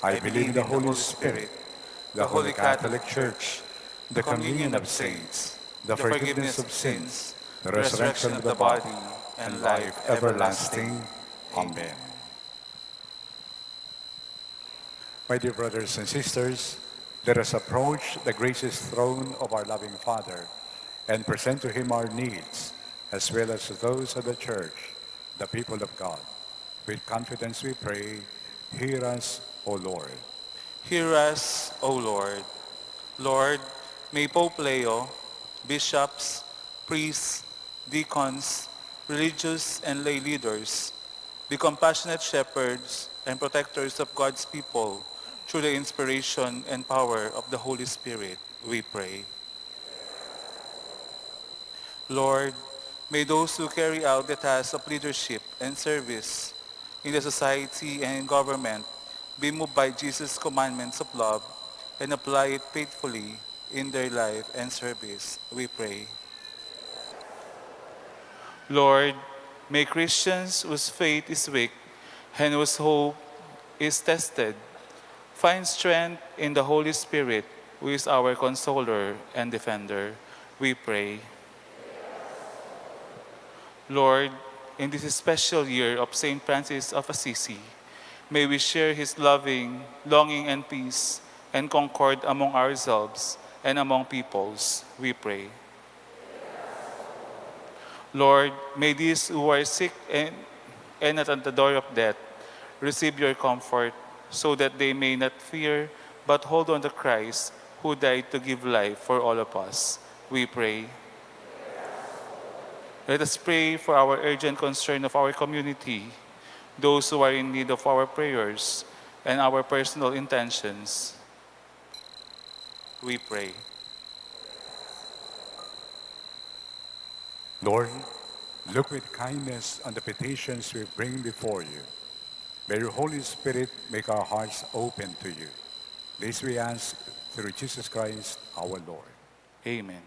I believe in the Holy Spirit, the Holy Catholic Church, the communion of saints, the forgiveness of sins, the resurrection of the body, and life everlasting. Amen. My dear brothers and sisters, let us approach the gracious throne of our loving Father and present to Him our needs, as well as those of the Church, the people of God. With confidence we pray, hear us, O Lord. Hear us, O Lord. Lord, may Pope Leo, bishops, priests, deacons, religious and lay leaders, be compassionate shepherds and protectors of God's people through the inspiration and power of the Holy Spirit, we pray. Lord, may those who carry out the task of leadership and service in the society and in government be moved by Jesus' commandments of love and apply it faithfully in their life and service, we pray. Lord, may Christians whose faith is weak and whose hope is tested find strength in the Holy Spirit, who is our consoler and defender, we pray. Lord, in this special year of Saint Francis of Assisi, may we share his loving, longing, and peace and concord among ourselves and among peoples, we pray. Lord, may these who are sick and, and at the door of death receive your comfort, so that they may not fear but hold on to Christ, who died to give life for all of us, we pray. Let us pray for our urgent concern of our community, those who are in need of our prayers, and our personal intentions, we pray. Lord, look with kindness on the petitions we bring before you. May your Holy Spirit make our hearts open to you. This we ask through Jesus Christ our Lord. Amen.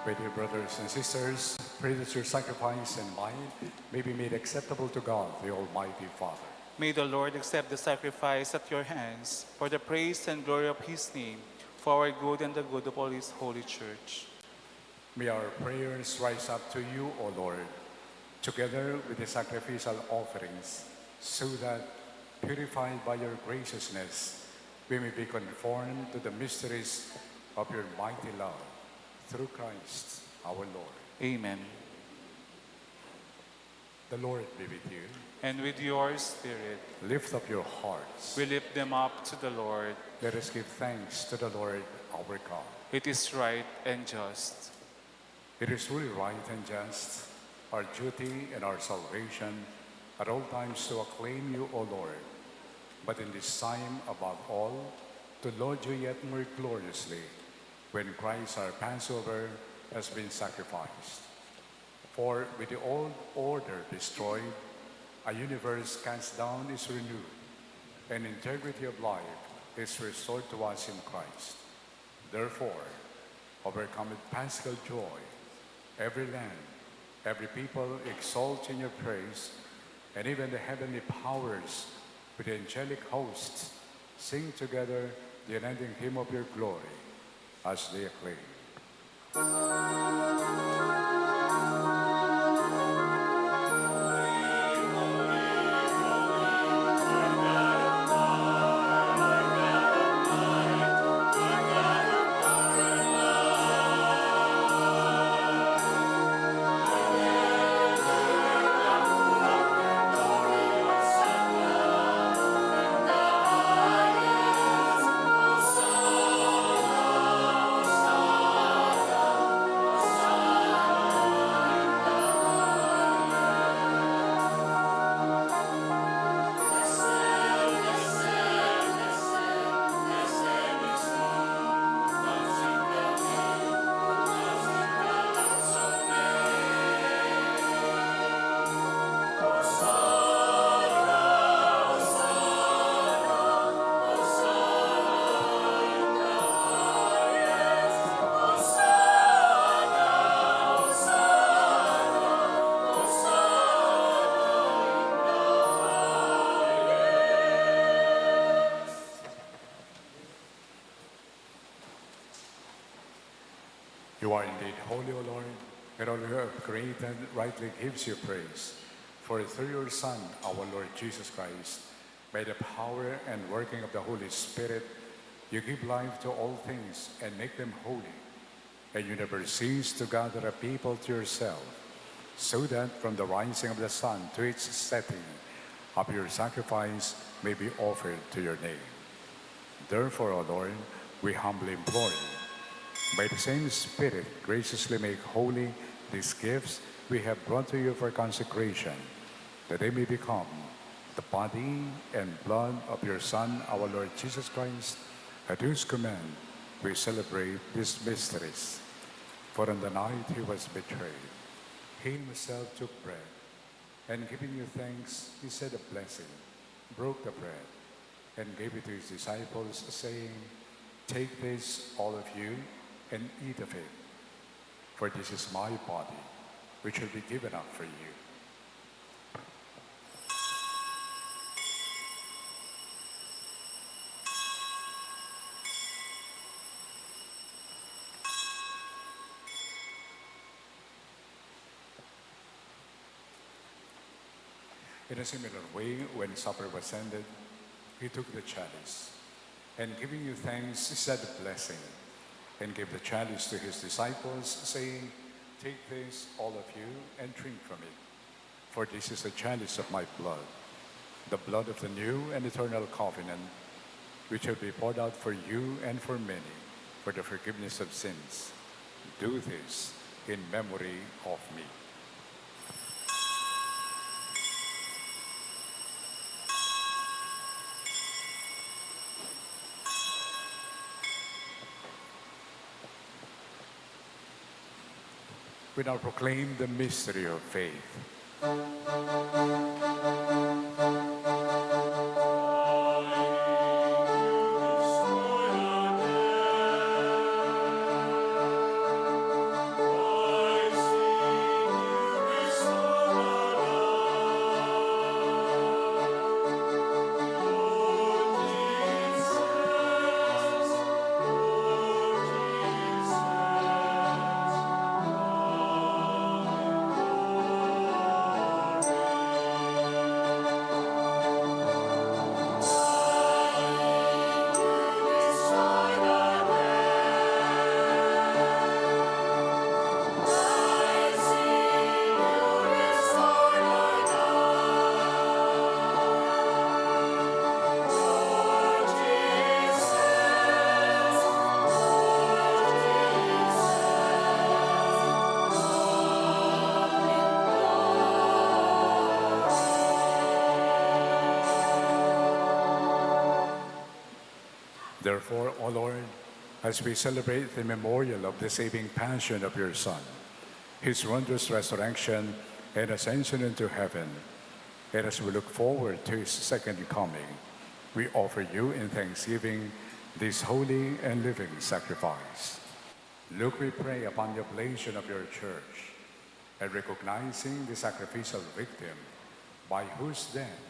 My dear brothers and sisters, pray that your sacrifice and mine may be made acceptable to God, the Almighty Father. May the Lord accept the sacrifice at your hands for the praise and glory of his name, for our good and the good of all his holy church. May our prayers rise up to you, O Lord, together with the sacrificial offerings, so that, purified by your graciousness, we may be conformed to the mysteries of your mighty love. Through Christ our Lord. Amen. The Lord be with you. And with your spirit. Lift up your hearts. We lift them up to the Lord. Let us give thanks to the Lord our God. It is right and just. It is truly right and just, our duty and our salvation, at all times to acclaim you, O Lord, but in this time above all, to laud you yet more gloriously, when Christ our Passover has been sacrificed. For with the old order destroyed, a universe cast down is renewed, and integrity of life is restored to us in Christ. Therefore, overcome with paschal joy, every land, every people exult in your praise, and even the heavenly powers with the angelic hosts sing together the unending hymn of your glory as they acclaim. You are indeed holy, O Lord, and all who have created rightly gives you praise. For through your Son, our Lord Jesus Christ, by the power and working of the Holy Spirit, you give life to all things and make them holy. And you never cease to gather a people to yourself, so that from the rising of the sun to its setting, a pure sacrifice may be offered to your name. Therefore, O Lord, we humbly implore you, by the same Spirit, graciously make holy these gifts we have brought to you for consecration, that they may become the body and blood of your Son, our Lord Jesus Christ, at whose command we celebrate these mysteries. For on the night he was betrayed, he himself took bread, and giving you thanks, he said a blessing, broke the bread, and gave it to his disciples, saying, "Take this, all of you, and eat of it, for this is my body, which will be given up for you." In a similar way, when supper was ended, he took the chalice, and giving you thanks, he said a blessing, and gave the chalice to his disciples, saying, "Take this, all of you, and drink from it. For this is the chalice of my blood, the blood of the new and eternal covenant, which will be poured out for you and for many for the forgiveness of sins. Do this in memory of me." We now proclaim the mystery of faith. Therefore, O Lord, as we celebrate the memorial of the saving passion of your Son, his wondrous resurrection and ascension into heaven, and as we look forward to his second coming, we offer you in thanksgiving this holy and living sacrifice. Look, we pray, upon the oblation of your church, and recognizing the sacrificial victim by whose death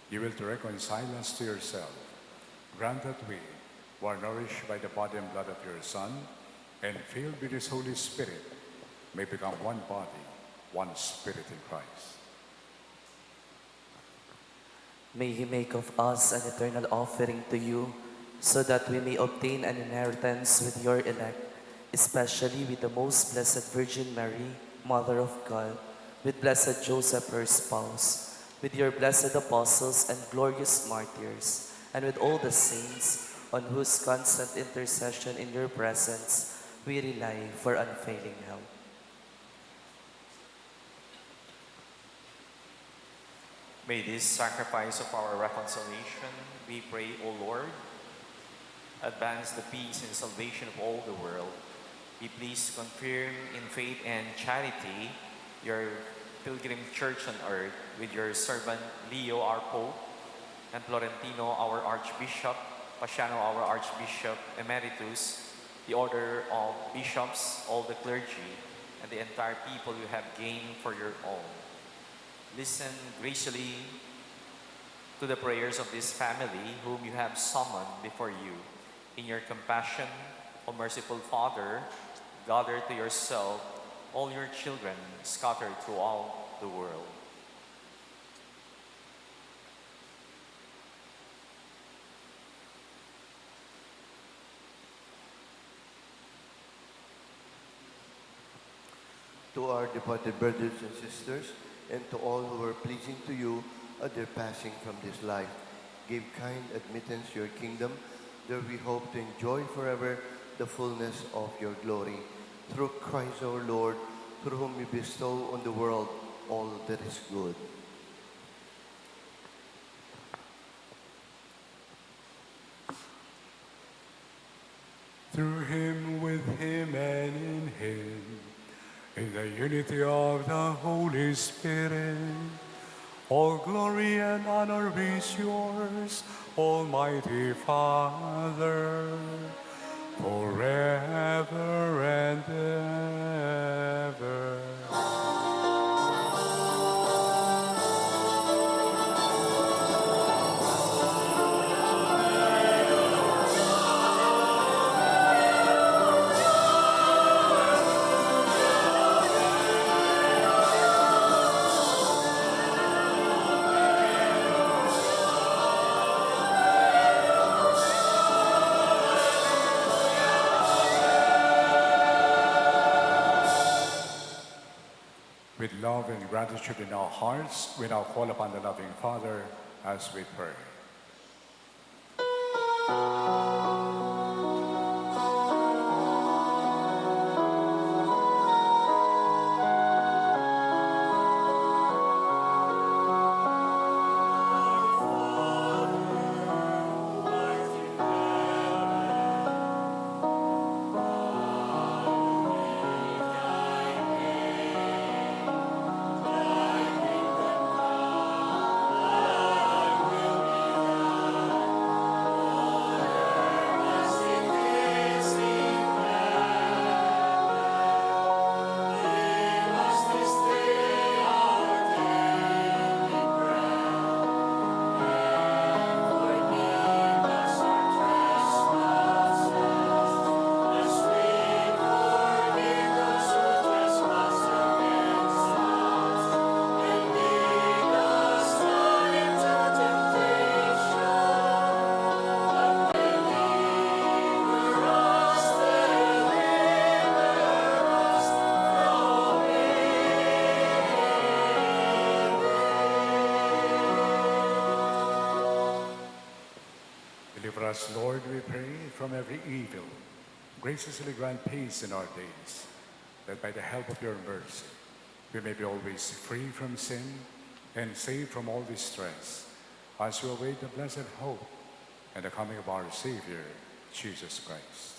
you will to reconcile us to yourself, grant that we, who are nourished by the body and blood of your Son, and filled with his Holy Spirit, may become one body, one spirit in Christ. May he make of us an eternal offering to you, so that we may obtain an inheritance with your elect, especially with the most blessed Virgin Mary, Mother of God, with blessed Joseph, her spouse, with your blessed apostles and glorious martyrs, and with all the saints on whose constant intercession in your presence we rely for unfailing help. May this sacrifice of our reconciliation, we pray, O Lord, advance the peace and salvation of all the world. Be pleased to confirm in faith and charity your pilgrim church on earth, with your servant Leo, our Pope, and Florentino, our Archbishop, Paciano, our Archbishop Emeritus, the order of bishops, all the clergy, and the entire people you have gained for your own. Listen graciously to the prayers of this family whom you have summoned before you. In your compassion, O merciful Father, gather to yourself all your children scattered throughout the world. To our departed brothers and sisters, and to all who were pleasing to you at their passing from this life, give kind admittance to your kingdom, there we hope to enjoy forever the fullness of your glory. Through Christ our Lord, through whom you bestow on the world all that is good. Through him, with him, and in him, in the unity of the Holy Spirit, all glory and honor is yours, Almighty Father, forever and ever. With love and gratitude in our hearts, we now call upon the loving Father as we pray. Deliver us, Lord, we pray, from every evil. Graciously grant peace in our days, that by the help of your mercy, we may be always free from sin and safe from all distress, as we await the blessed hope and the coming of our Savior, Jesus Christ.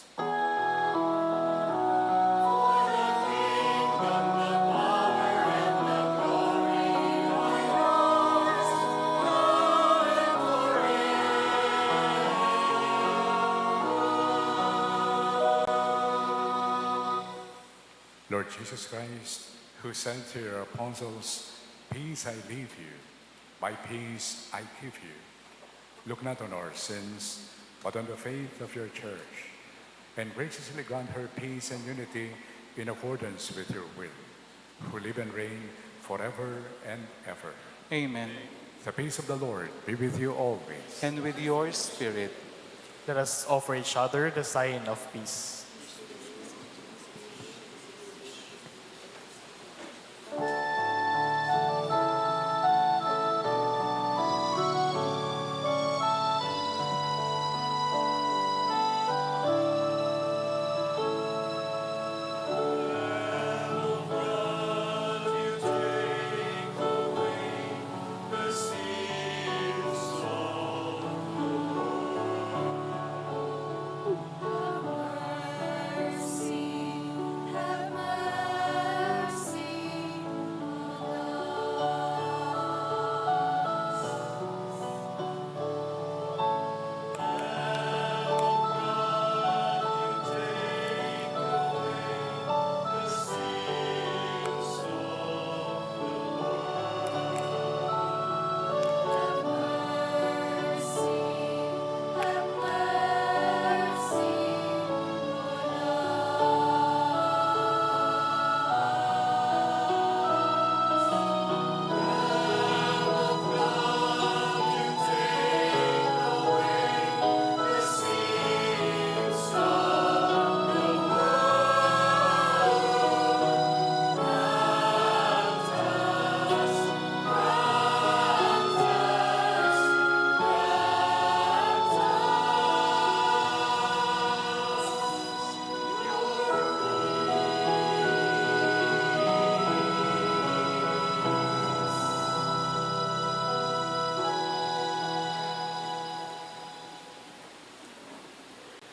Lord Jesus Christ, who said to your apostles, "Peace I leave you, my peace I give you," look not on our sins, but on the faith of your church, and graciously grant her peace and unity in accordance with your will, who live and reign forever and ever. Amen. The peace of the Lord be with you always. And with your spirit. Let us offer each other the sign of peace.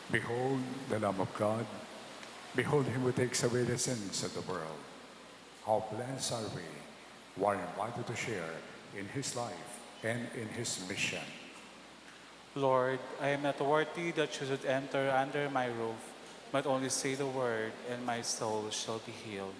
Behold the Lamb of God. Behold him who takes away the sins of the world. How blessed are we who are invited to share in his life and in his mission. Lord, I am not worthy that you should enter under my roof, but only say the word, and my soul shall be healed.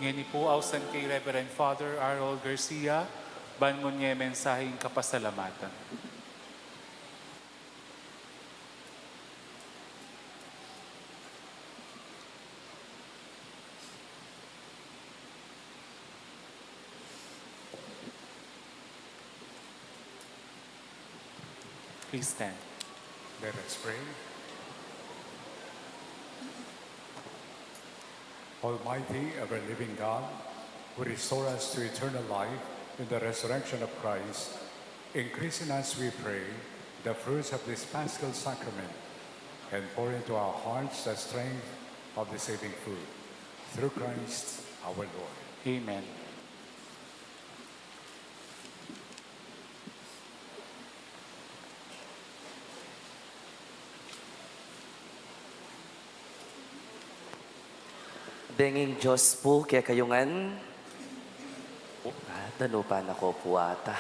Ngeni pu ausan ke i Reverend Father Harold Garcia, ban mu ne mensaheng kapasalamatan. Please stand. Let us pray. Almighty, ever-living God, who restore us to eternal life in the resurrection of Christ, increase in us, we pray, the fruits of this Paschal sacrament, and pour into our hearts the strength of the saving food. Through Christ our Lord. Amen. Denging Dios pu kekayu ngan. Ah, danupan na ku pu ata.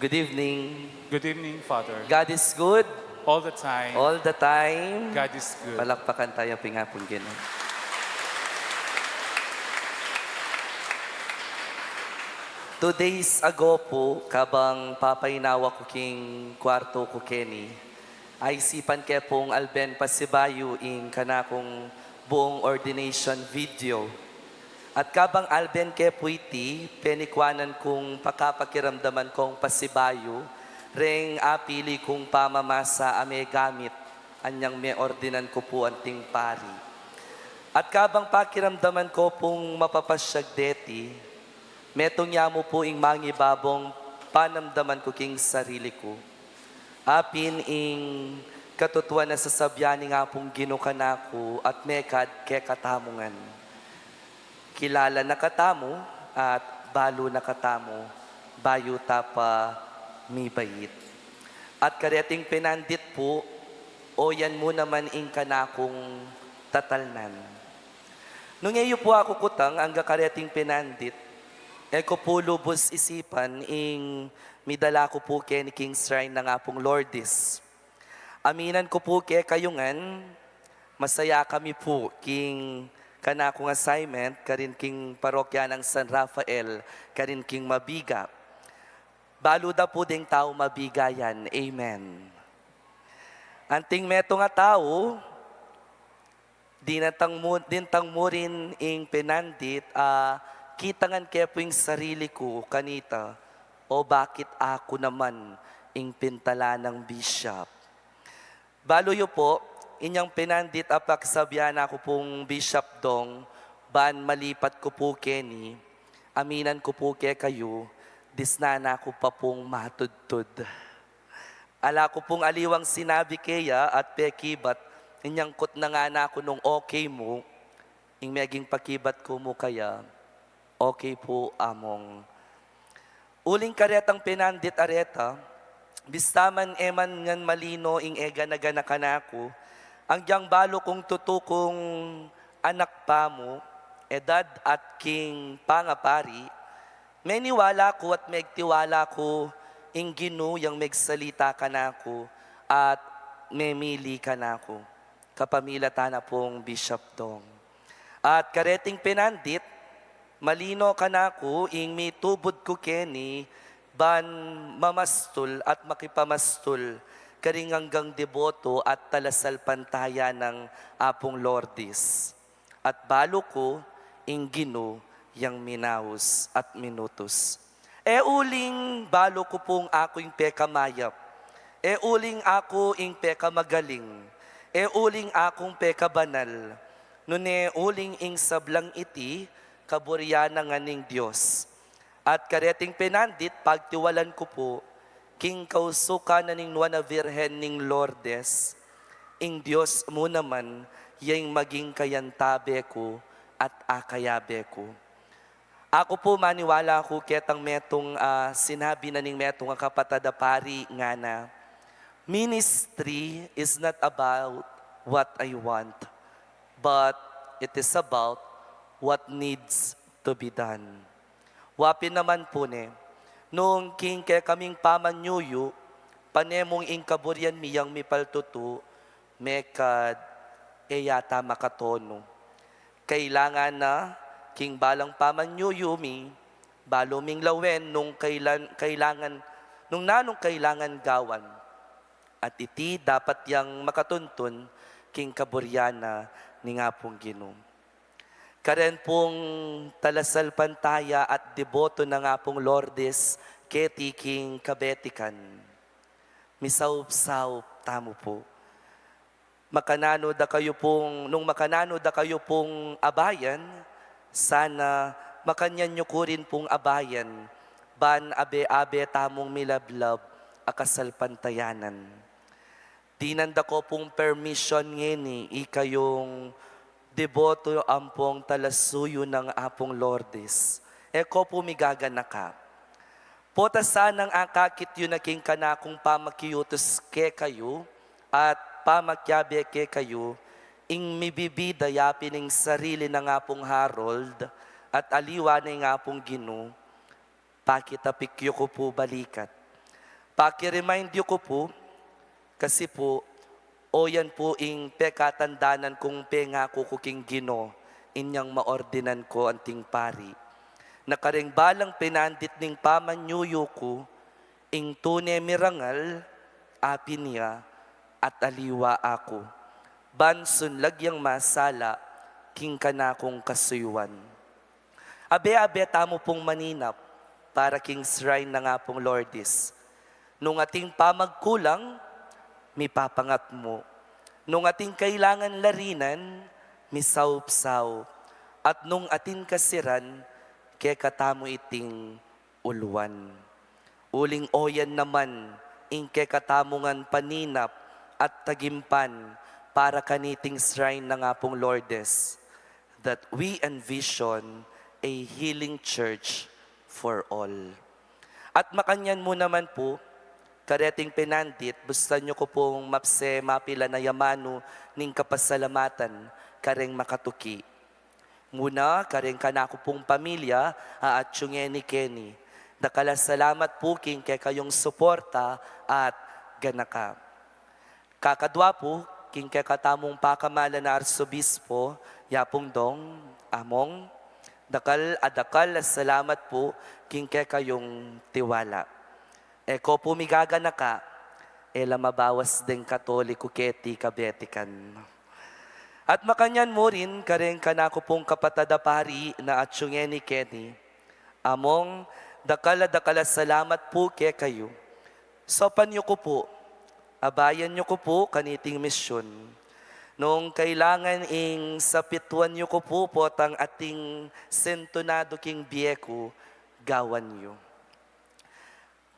Good evening. Good evening, Father. God is good. All the time. All the time. God is good. Palakpakan taya pu ing Apung Ginu. Two days ago pu, kabang papainawa ku king kwartu ku keni, aisipan ke pung alben pasibayu ing kanakung buung ordination video. At kabang alben ke pu iti, penikuanan kung pakapakiramdaman kung pasibayu reng apili kung pamamasa a megamit anyang meordinan ku pu anting pari. At kabang pakiramdaman ku pung mapapasyag deti, metung ya mu pu ing mangibabung panamdaman ku king sarili ku. Apin ing katutuan a sasabyan ning Apung Ginu kanaku at mekad kekatamu ngan. Kilala na katamu at balu na katamu bayu ta pa mibait. At kareting pinandit pu, oyan mu naman ing kanakung tatalnan. Nung e yu pu aku kutang angga kareting pinandit, e ku pu lubus isipan ing midala ku pu keni king shrine nang Apung Lourdes. Aminan ku pu kekayu ngan, masaya kami pu king kanakung assignment karin king parokya nang San Rafael, karin king Mabiga. Balu da pu ding tau Mabiga yan. Amen. Anting metung a tau, dinatang mu-, dintang murin ing pinandit a kitangan ke pu ing sarili ku kanita, o bakit aku naman ing pintalan nang bishop. Balu yu pu, inyang pinandit a pakisabyan na ku pung Bishop Dong, ban malipat ku pu keni, aminan ku pu kekayu, disnan na ku pa pung matudtud. Ala ku pung aliwang sinabi keya at pekibat, inyangkut na ngana ku nung okay mu, ing meging pakibat ku mu kaya, okay pu, Among. Uling karetang pinandit a reta, bista man e man ngan malino ing e gana-gana kanaku, agyang balu kung tutu kung anak pa mu, edad at king pangapari, meniwala ku at megtiwala ku ing Ginu yang megsalita kanaku at memili kanaku. Kapamilatan na pung Bishop Dong. At kareting pinandit, malino kanaku ing mitubud ku keni ban mamastul at makipamastul karing anggang deboto at talasalpantaya nang Apung Lourdes. At balu ku ing Ginu yang minaus at minutus. E uling balu ku pung aku ing pekamayap, e uling aku ing pekamagaling, e uling akung pekabanal, nune uling ing sablang iti kaburian na ngan ning Dios. At kareting pinandit, pagtiwalan ku pu, king kausukan na ning Nuan a Virgen ning Lourdes, ing Dios mu naman, ya ing maging kayantabe ku at akayabe ku. Aku pu maniwala ku ketang metung, ah, sinabi na ning metung a kapatad a pari ngana, "Ministry is not about what I want, but it is about what needs to be done." Wa pin naman pu ne, nung king kekaming pamanyuyu, pane mung ing kaburian mi yang mipaltutu, mekad e yata makatonu. Kailangan na king balang pamanyuyu mi, balu ming lawen nung kailan, kailangan, nung nanung kailangan gawan. At iti dapat yang makatuntun king kaburian na ning Apung Ginu. Karen pung talasalpantaya at deboto nang Apung Lourdes keti king kabetikan. Misaup-saup tamu pu. Makananu da kayu pung, nung makananu da kayu pung abayan, sana makanyan yu ku rin pung abayan, ban abe-abe tamung milablab a kasalpantayanan. Dinan da ko pung permission ngeni, ikayung deboto ampong talasuyu nang Apung Lourdes. E ko pu migaganaka. Pota sanang akakit yu na king kanakung pamakiutus kekayu at pamakiabe kekayu, ing mibibida ya pin ing sarili nang Apung Harold at aliwa na ing Apung Ginu, pakitapik yu ku pu balikat. Paki-remind yu ku pu, kasi pu, o yan pu ing pekatandanan kung pengaku ku king Ginu, inyang maordinan ku anting pari. Na kareng balang pinandit ning pamanyuyu ku, ing tune mirangal, apin ya, at aliwa aku. Ban sunlag yang masala, king kanakung kasuyuan. Abe-abe tamu pung maninap para king shrine nang Apung Lourdes. Nung ating pamagkulang, mipapangat mu. Nung ating kailangan larinan, misaup-saup. At nung atin kasiran, kekatamu iting uluan. Uling oyan naman ing kekatamung paninap at tagimpan para kaniting shrine nang Apung Lourdes, that we envision a healing church for all. At makanyan mu naman pu, kareting pinandit, bustan yu ku pung mapse mapilan a yamanu ning kapasalamatan kareng makatuki. Muna, kareng kanaku pung pamilya a atyu ngeni keni. Dakal a salamat pu king kekayung suporta at ganaka. Kakadwa pu, king kekatamung pakamalan a Arsobispo, Yapung Dong, Among, dakal a dakal a salamat pu king kekayung tiwala. E ko pu migaganaka, e la mabawas deng Katoliko keti kabetikan. At makanyan mu rin kareng kanaku pung kapatad a pari na atyu ngeni keni. Among, dakal a dakal a salamat pu kekayu. Saupan yu ku pu, abayan yu ku pu kaniting misyun. Nung kailangan ing sapituan yu ku pu potang ating sintunadu king bie ku, gawan yu.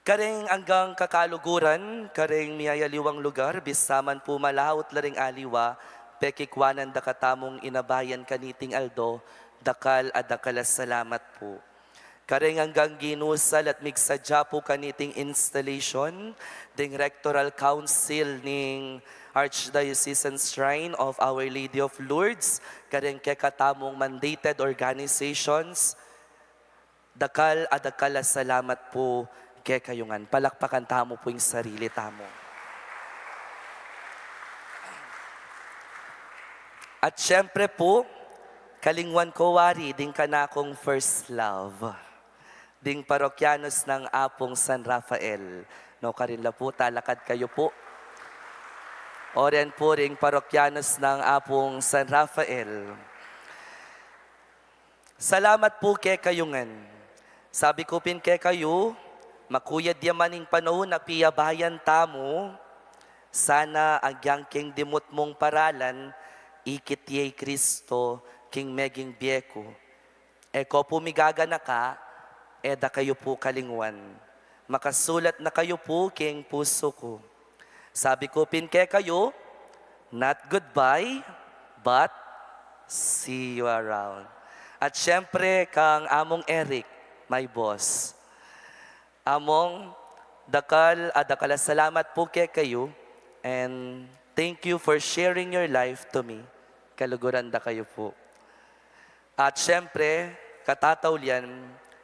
Kareng anggang kakaluguran, kareng miyayaliwang lugar, bisa man pu malaut la ring aliwa, pekikwanan da katamung inabayan kaniting aldo, dakal a dakal a salamat pu. Kareng anggang ginusal at migsadya pu kaniting installation, ding Rectoral Council ning Archdiocesan Shrine of Our Lady of Lourdes, kareng kekatamung mandated organizations, dakal a dakal a salamat pu kekayu ngan. Palakpakan tamu pu ing sarili tamu. At syempre pu, kalingwan ku wari ding kanakung first love, ding parokyanos nang Apung San Rafael. No, karin la pu, talakad kayu pu. Oren pu ring parokyanos nang Apung San Rafael. Salamat pu kekayu ngan. Sabi ku pin kekayu, makuyad ya man ing panaun a piyabayan tamu, sana agyang king dimut mung paralan, ikit ye i Kristo king meging bie ku. E ko pu migaganaka, e da kayu pu kalingwan. Makasulat na kayu pu king pusu ku. Sabi ku pin kekayu, not goodbye, but see you around. At syempre, kang Among Eric, my boss. Among, dakal a dakal a salamat pu kekayu, and thank you for sharing your life to me. Kaluguran da kayu pu. At syempre, katataulian,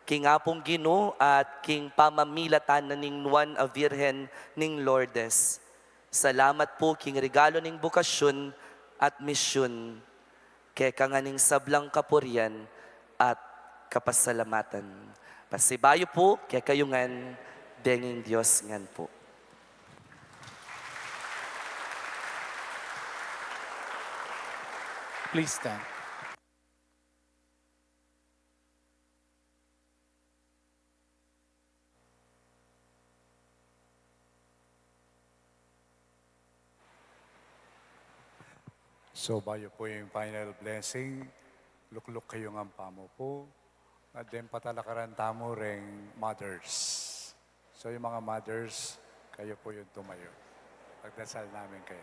king Apung Ginu at king pamamilatan na ning Nuan a Virgen ning Lourdes. Salamat pu king regalo ning bukasyun at misyun. Keka ngan ing sablang kapurian at kapasalamatan. Pasibayu pu kekayu ngan, deng ing Dios ngan pu. Please stand. So, bayu pu ing final blessing, lukluk kayu ngan pamu pu, at deng patalakaran tamu reng mothers. So, ing mga mothers, kayu pu ing tumayu. Pagdasal namin kayu.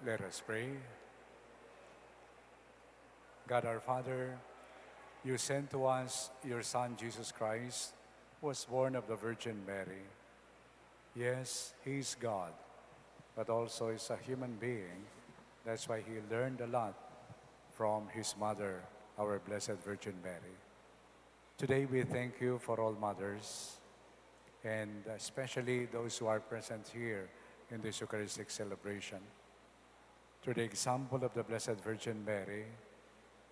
Let us pray. God our Father, you sent to us your Son, Jesus Christ, who was born of the Virgin Mary. Yes, he is God, but also is a human being. That's why he learned a lot from his mother, our Blessed Virgin Mary. Today we thank you for all mothers, and especially those who are present here in this Eucharistic celebration. Through the example of the Blessed Virgin Mary,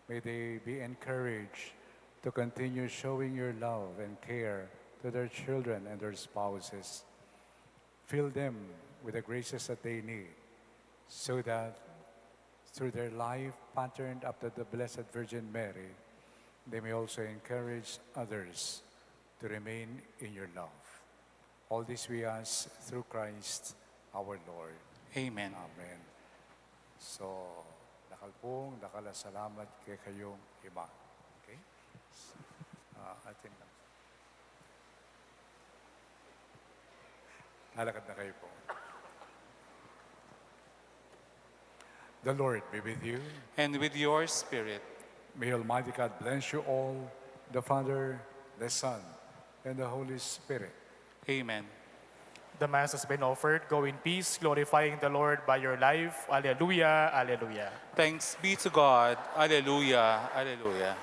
may they be encouraged to continue showing your love and care to their children and their spouses. Fill them with the graces that they need, so that through their life patterned after the Blessed Virgin Mary, they may also encourage others to remain in your love. All this we ask through Christ our Lord. Amen. Amen. So, dakal pung, dakal a salamat kekayung ima. Okay? Ah, atin lang. Lalakad na kayu pu. The Lord be with you. And with your spirit. May Almighty God bless you all, the Father, the Son, and the Holy Spirit. Amen. The Mass has been offered. Go in peace, glorifying the Lord by your life. Alleluia, alleluia. Thanks be to God. Alleluia, alleluia.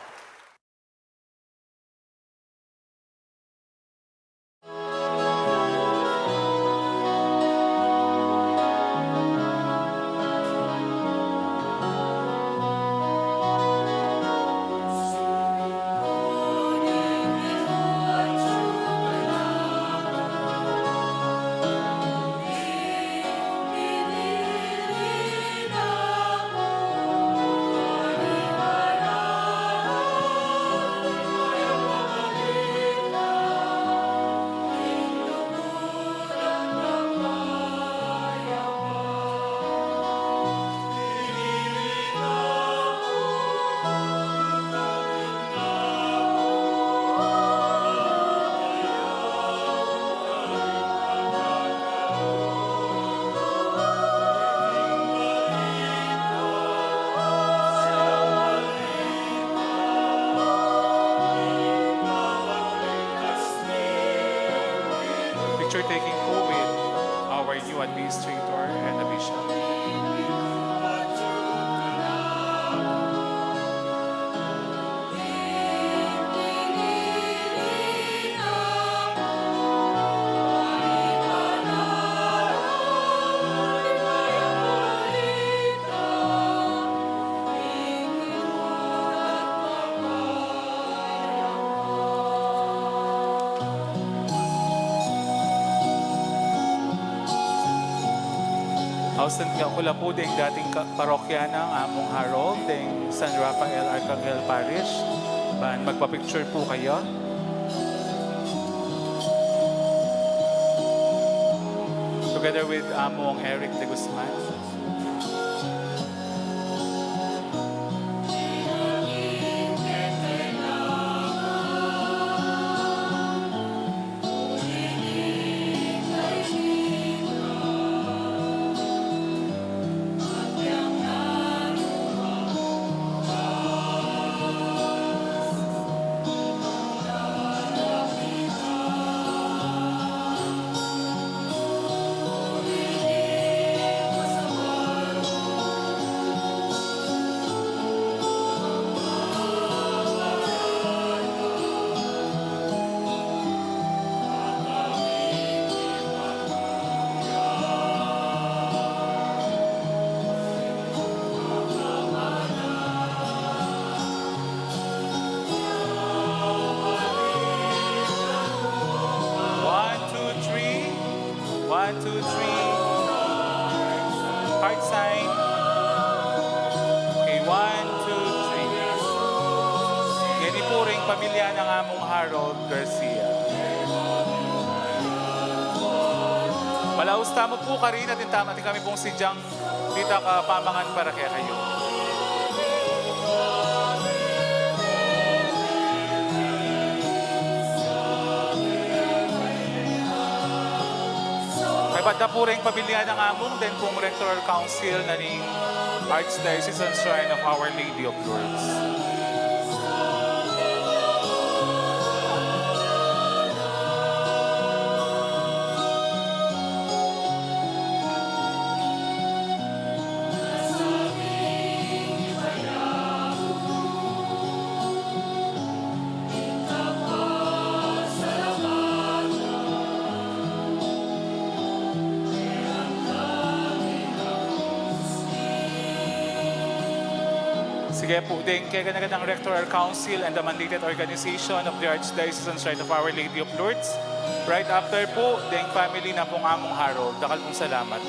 Picture taking po with our new administrator and the bishop. Ausent nga ku la pu deng dating ka-, parokya nang Among Harold, deng San Rafael Arcangel Parish. Ban magpa-picture pu kayu. Together with Among Eric de Guzman. Two, three. Heart sign. Okay, one, two, three. Ngeni pu ring pamilya nang Among Harold Garcia. Malaus tamu pu karin at intaman kami pung sidyang ditak a pamangan para kekayu. Kaybat na pu ring pamilya nang Among, deng pung Rectoral Council na ning Archdiocese and Shrine of Our Lady of Lourdes. Sige pu, deng keganaganang Rectoral Council and the mandated organization of the Archdiocese and Shrine of Our Lady of Lourdes. Right after pu, deng family nang Among Harold. Dakal pung salamat.